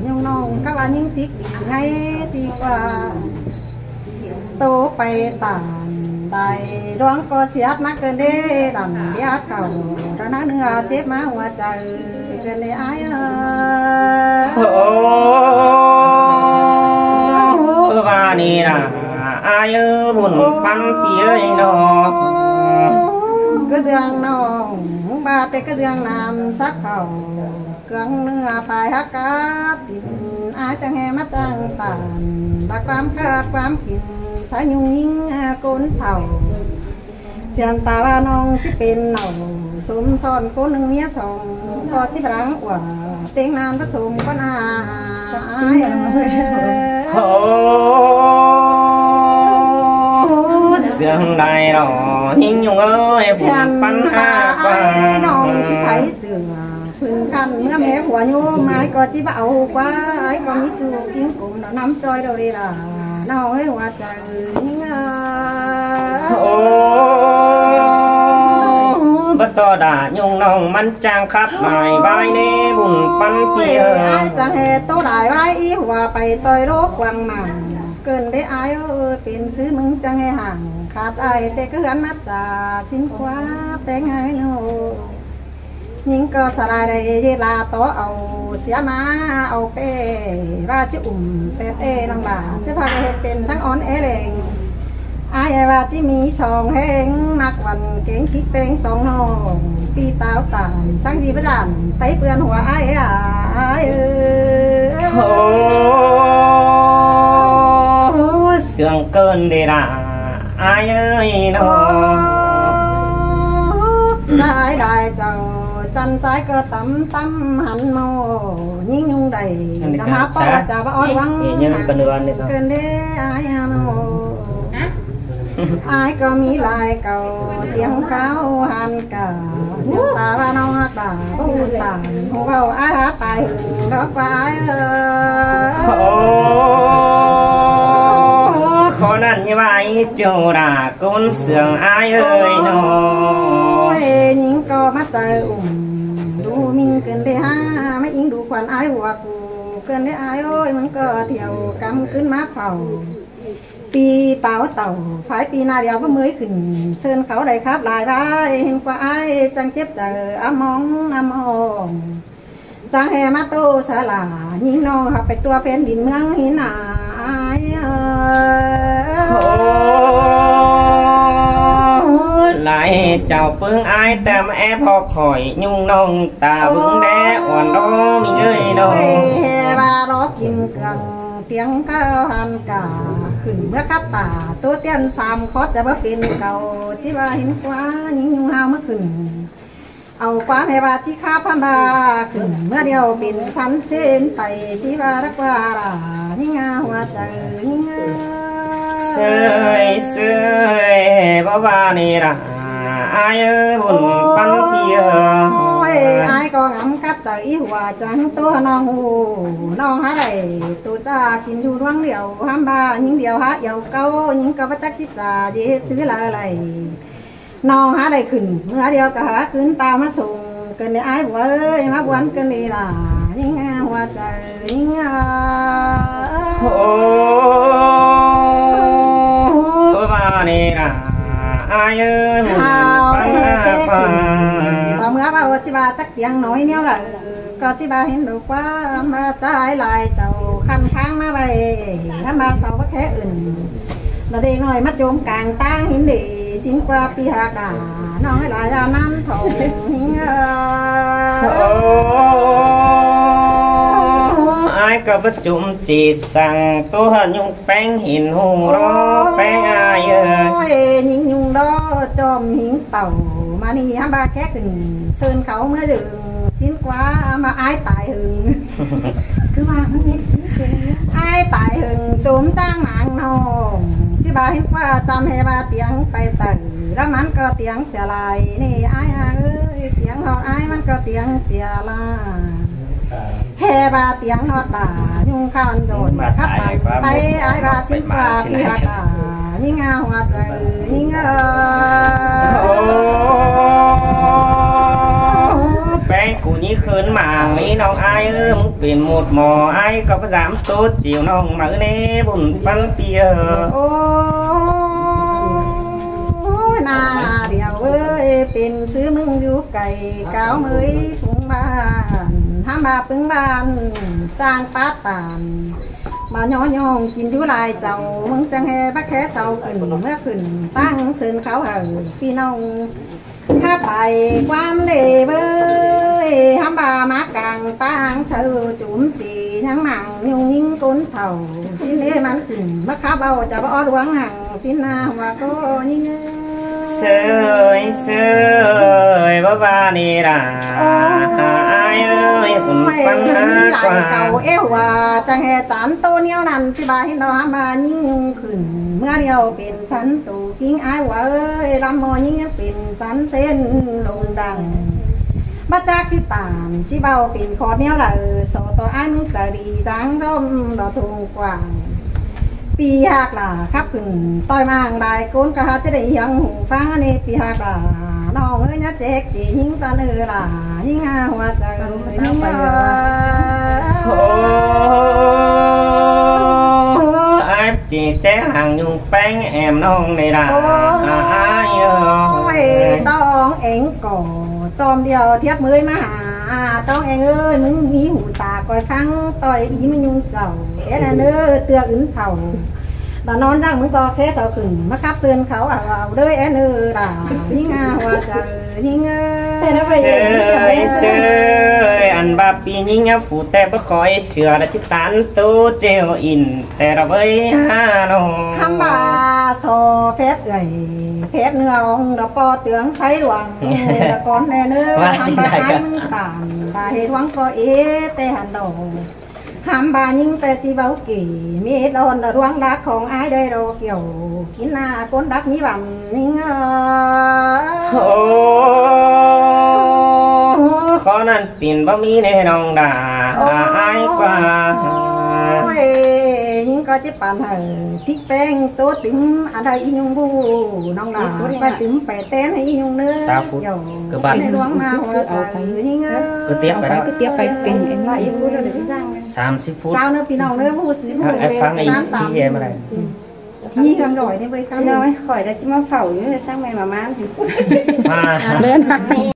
ꞌnhung ꞌnọng cắp ꞌva ꞌnhính tít đi ngay xin qua. ꞌTố pay tản đai đoán ꞌcọ siết ꞌmá ꞌcợn đế đẳn điát khảu, đa ná ꞌnưa chếp ꞌmá hua chaư ꞌcợn đế ai ơ. Ơ, ꞌva ꞌnị lả ai ơ, ꞌhụn ꞌpắn pi ơi ꞌnọ. Cứ dường ꞌnọng, ꞌva té cứ dường nam sắc khảu. Cương ꞌnưa pay hắc cát tin, ai chang he ꞌmá chang tản, đa ꞌquám khát ꞌquám khỉn, sa ꞌnhung ꞌnhính ꞌcốn thảu. Sian ta ꞌva ꞌnọng ꞌchí pên nảu, sôm son ꞌcốn ꞌnưng ꞌmía song, ꞌcọ ꞌchí păng ꞌva, têng nan báu sôm ꞌcốn ai. Ơ, sương đai ꞌnọ, ꞌhính ꞌnung ơi, bun Sian ꞌpắn ta hả ꞌva. Ai ꞌnọng ꞌchí thái sương. Phưn khăn ꞌmứa mé hua ꞌnhôm, ai ꞌcọ ꞌchí báu au ꞌquá, ai ꞌcọ ꞌmí ꞌchu ꞌkính cốm, nó năm ꞌchoi đô đi lả, ꞌnọng ơi hua chaư ꞌnhính ơ. Ơ, báu ꞌto đả ꞌnhung ꞌnọng ꞌmắn chang khắp mai ꞌvái ꞌnê bun ꞌpắn pi ơ. Ai chang he ꞌtố đai ꞌvái í hua pay ꞌtoi đốc quăng mảng. ꞌCợn đế ai ơ, pên sư ꞌmứng chang he hảng, khát ai té cứ gắn mắt chả xin ꞌquá, peng ai ꞌnọ. ꞌNhính ꞌcọ sa lai đảy dệt lả tó au sia ꞌmá au pê, ꞌva ꞌchí ủm tét ê ꞌnọng lả, ꞌchí pha ꞌhệt pên thắng ón é leng. Ai ꞌva ꞌchí ꞌmí song ꞌhéng, ꞌmặc ꞌvắn kéng kích peng song ꞌnọng, pi táo tản, sáng gì báu dản, táy pươn hua ai ơ, ai ơ. Ơ, sương ꞌcợn đế lả ai ơi ꞌnọ. Ơ, ꞌchái đai chảu, chăn ꞌchái ꞌcọ tắm tắm hẳn ꞌmo, ꞌnhính ꞌnung đảy, đa ꞌmá páo chả báu ót ꞌvắng, ꞌcợn đế ai ơ ꞌnọ. Ai ꞌcọ ꞌmí lai cảu, tiếng cáo hàn cả, siêu ta ꞌva ꞌnọng ꞌhặc đả, báu ꞌhụ tản, ꞌhụ báu ai hả tai hứng, đó ꞌquá ai ơ. Ơ, khó năn ꞌnhá ꞌva ꞌchư đả ꞌcốn sương ai ơi ꞌnọ. Ôi, ꞌnhính ꞌcọ ꞌmá chaư ủm, đu ꞌminh ꞌcợn đế hả, ꞌmá ꞌnhính đu khuăn ai hua cu, ꞌcợn đế ai ơi, ꞌmứng ꞌcọ thiêu căm ꞌcứn ꞌmá phảu. ꞌPi táo tảu, phái ꞌpi ꞌna điêu báu ꞌmới khửn, ꞌsơn khảu đảy khắp lai ꞌvái, hên ꞌquá ải chắng chếp chaư, ꞌmong ꞌmong. Chắng ꞌhê ꞌmá ꞌtố sa lả, ꞌnhính ꞌnọng hảư pay tua phén đin ꞌmướng hên ải. Ơ, lai chảu ꞌpứng ải tăm ép ꞌhọt khỏi, ꞌnhung ꞌnọng ta bớng đé uôn đo ꞌmí ꞌngới đo. Ơ, ꞌhê ꞌva đo kim cương, tiếng cao hẳn cả, khửn ꞌmứa khắp ta, ꞌtố tiên sam khót chả báu pên cầu, ꞌchí ꞌva hên ꞌquá, ꞌnhính ꞌnhung ꞌhao ꞌmá khửn. Au ꞌquám ꞌhê ꞌva ꞌchí khắp ꞌphắm ꞌva, khửn ꞌmứa điêu pên sắn ꞌchến pay, ꞌchí ꞌva đắc ꞌva đa, ꞌnhính ꞌa hua chaư, ꞌnhính ꞌa. ꞌSới, ꞌsới, báu ꞌva ꞌnị đa, ải ới, bun ꞌpắn ꞌpi ơ. Ôi, ải ꞌcọ ngắm cắp chaư í hua chắng ꞌtố ꞌnọng hu, ꞌnọng hák đảy, ꞌtố chả kin dú ꞌluống điêu, ꞌhăm ꞌva ꞌnhính điêu hák yau cáu, ꞌnhính ꞌcọ báu chắc ꞌchí chả, dí hết ꞌsứ lai lai. ꞌNọng hák đảy khửn, ꞌmứa điêu ꞌcọ hák cứn ta ꞌmá sung, ꞌcợn đi ải ꞌva ới, ꞌmá buôn ꞌcợn đi đa, ꞌnhính ꞌa hua chaư, ꞌnhính ꞌa. Ơ, báu ꞌva ꞌnị đa, ải ới, hao, ꞌpắn ꞌhê ꞌva khửn. Ta ꞌmứa ꞌva ꞌchí ꞌva chắc tiếng nói ꞌnéo đa, ꞌcọ ꞌchí ꞌva hên đu ꞌquá, ꞌmá ꞌchái lai chảu khăn kháng ꞌmá ꞌvạy, ꞌmá sau báu khé ứn. Đa đi ꞌnọi ꞌmá chôm cang ꞌtáng hên đi, sính ꞌquá ꞌpi hák đa, ꞌnọng ꞌhê lai ꞌnán thong hên ơ. Ơ, ải ꞌcọ báu chôm ꞌchí săng, ꞌtố hảư ꞌnhung ꞌpéng hên hu đo ꞌpéng ải ơ. Ôi, ꞌnhính ꞌnhung đo chôm hên tảu, ꞌmá ꞌnị ꞌhăm ꞌva khé khửn, ꞌsơn khảu ꞌmứa dưn, sính ꞌquá ꞌmá ải tai hưng. Cứ ꞌva ꞌmắn mết sính khửn. Ải tai hưng chôm ꞌtáng mang ꞌnọng, ꞌchí ꞌva hên ꞌquá chăm ꞌhê ꞌva tiếng pay taư, đá ꞌmắn ꞌcọ tiếng sia lai, ꞌnị ải ới, tiếng ꞌhọt ải ꞌmắn ꞌcọ tiếng sia lai. ꞌHê ꞌva tiếng ꞌhọt đa, ꞌnhung khăn dôn, khắp ꞌmắn tay, ải ꞌva sính ꞌquá ꞌpi hák đa, ꞌnhính ꞌa hua chaư, ꞌnhính ơ. Ơ, ꞌpéng cu ꞌnhí khưn mang ꞌnị ꞌnọng ải ới, ꞌmứng pên một mỏ, ải ꞌcọ báu dám ꞌtố chiêu ꞌnọng máư ꞌnê, bun ꞌpắn ꞌpi ơ. Ơ, ꞌna điêu ới, pên ꞌsứ ꞌmứng dú cay, cáo ꞌmới ꞌpứng ꞌván, ꞌhăm ꞌva ꞌpứng ꞌván, chang pát tản. ꞌVa ꞌnhó ꞌnhóng kin dú lai chảu, ꞌmứng chắng ꞌhê báu khé sau khửn, ꞌmứa khửn ꞌtáng ꞌsơn khảu hảư ꞌpi ꞌnọng khắp lai ꞌquám đi ꞌvới, ꞌhăm ꞌva ꞌmá cang ꞌtáng chaư chôm ꞌchí ꞌnhắng mang ꞌnhung ꞌnhính ꞌcốn thảu, sính ꞌnê ꞌmắn khửn ꞌmá khắp au chả báu ót ꞌluống hăng sính ꞌna hua ꞌcọ ꞌnhính ơ. ꞌSới, ꞌsới, báu ꞌva ꞌnị đa, ải ới, bun ꞌpắn ꞌhá lai ꞌquá. Cảu ꞌhê hua chắng ꞌhê chắn ꞌtố ꞌnéo ꞌnặn, ꞌchí ꞌva hên đo ꞌhăm ꞌva ꞌnhính ꞌnhung khửn, ꞌmứa điêu pên sắn tô ꞌkính ải hua ới, ꞌlắm ꞌmo ꞌnhính ꞌnhắng pên sắn ꞌsên lông đăng. Báu chắc ꞌchí tản, ꞌchí báu pên khót ꞌnéo đaư, so ꞌtọ ải ꞌmứng chaư đi dáng ꞌdóm đo thùng quảng. ꞌPi hák đa khắp khửn ꞌtoi mang lai ꞌcốn ꞌcọ hák ꞌchí đảy hiêng hu ꞌphắng ꞌnị ꞌpi hák đa. ꞌNọng ới ꞌnhá chếc ꞌchí ꞌnhính ꞌtọn ư đa, ꞌnhính ꞌa hua chaư, ꞌnhính ꞌa. Ơ, ải ꞌchí chén hăng ꞌnhung ꞌpéng ẻm ꞌnọng ꞌnị đa. Ôi, ải ơi, ꞌtóng eng ꞌcọ chom điêu thiếp ꞌmới ꞌmá ha. ꞌTóng eng ơi, ꞌmứng ꞌmí hủ ta ꞌcoi ꞌphắng ꞌtoi í ꞌmá ꞌnhung chảu. Én ꞌnớ ꞌtưa ứn thảu. Đa ꞌnón dáng ꞌmứng ꞌcọ khé sau khửn ꞌmá khắp ꞌsơn khảu au au đới én ơi đa. ꞌNhính ꞌa hua chaư, ꞌnhính ơi. ꞌSới, ꞌsới, ăn ꞌva ꞌpi ꞌnhính ꞌa phủ ꞌtẹ báu khỏi sửa đa ꞌchí tán ꞌtố ꞌchêu ỉn ꞌtẹ đa ꞌvới ha ꞌnọ. ꞌHăm ꞌva so phép ưởi, phép nưa ong đa ꞌpo tướng sáy luang, đa con ꞌnê ꞌnớ, ꞌhăm ꞌva ái ꞌmứng tản, đa ꞌhế ꞌluống ꞌcọ ế ꞌtẹ hẳn đỏ. ꞌHăm ꞌva ꞌnhính ꞌtẹ ꞌchí báu kỉ, ꞌmí ết lon đa ꞌluống đá khong ái đe đo kiểu, kín ꞌna ꞌcốn đắc ꞌmí bẳn ꞌnhính ơ. Ơ, khó ꞌnặn pên báu ꞌmí ꞌnê ꞌnọng đa, ái ꞌquá. Ôi, ꞌnhính ꞌcọ ꞌchí păn hảư, thík ꞌpéng ꞌtố tứm, ăn đa ꞌí ꞌnhung ꞌbu, ꞌnọng đa, ꞌquá tứm pay ꞌtén ꞌí ꞌnhung ꞌnớ. Sáo phút. Kiểu, cứ bắn. ꞌNê ꞌluống ꞌmá hua chaư ꞌnhính ơ. Cứ tiếp pay. Cứ tiếp pay pên, em ꞌva ꞌí phút đa đảy ꞌchí dáng. Sám síp phút. Sáo ꞌnớ ꞌpi ꞌnọng ꞌnớ ꞌbu síp phút. Ơ, ải ꞌphắng ꞌí, ꞌí em đa. ꞌNhí ꞌcắm dỏi ꞌnị ꞌvới ꞌcắm. Nói khỏi đã ꞌchí ꞌmá phảu ꞌnhứ, ꞌsướng ꞌmẹ ꞌmá ꞌmắn. Pha. Lên.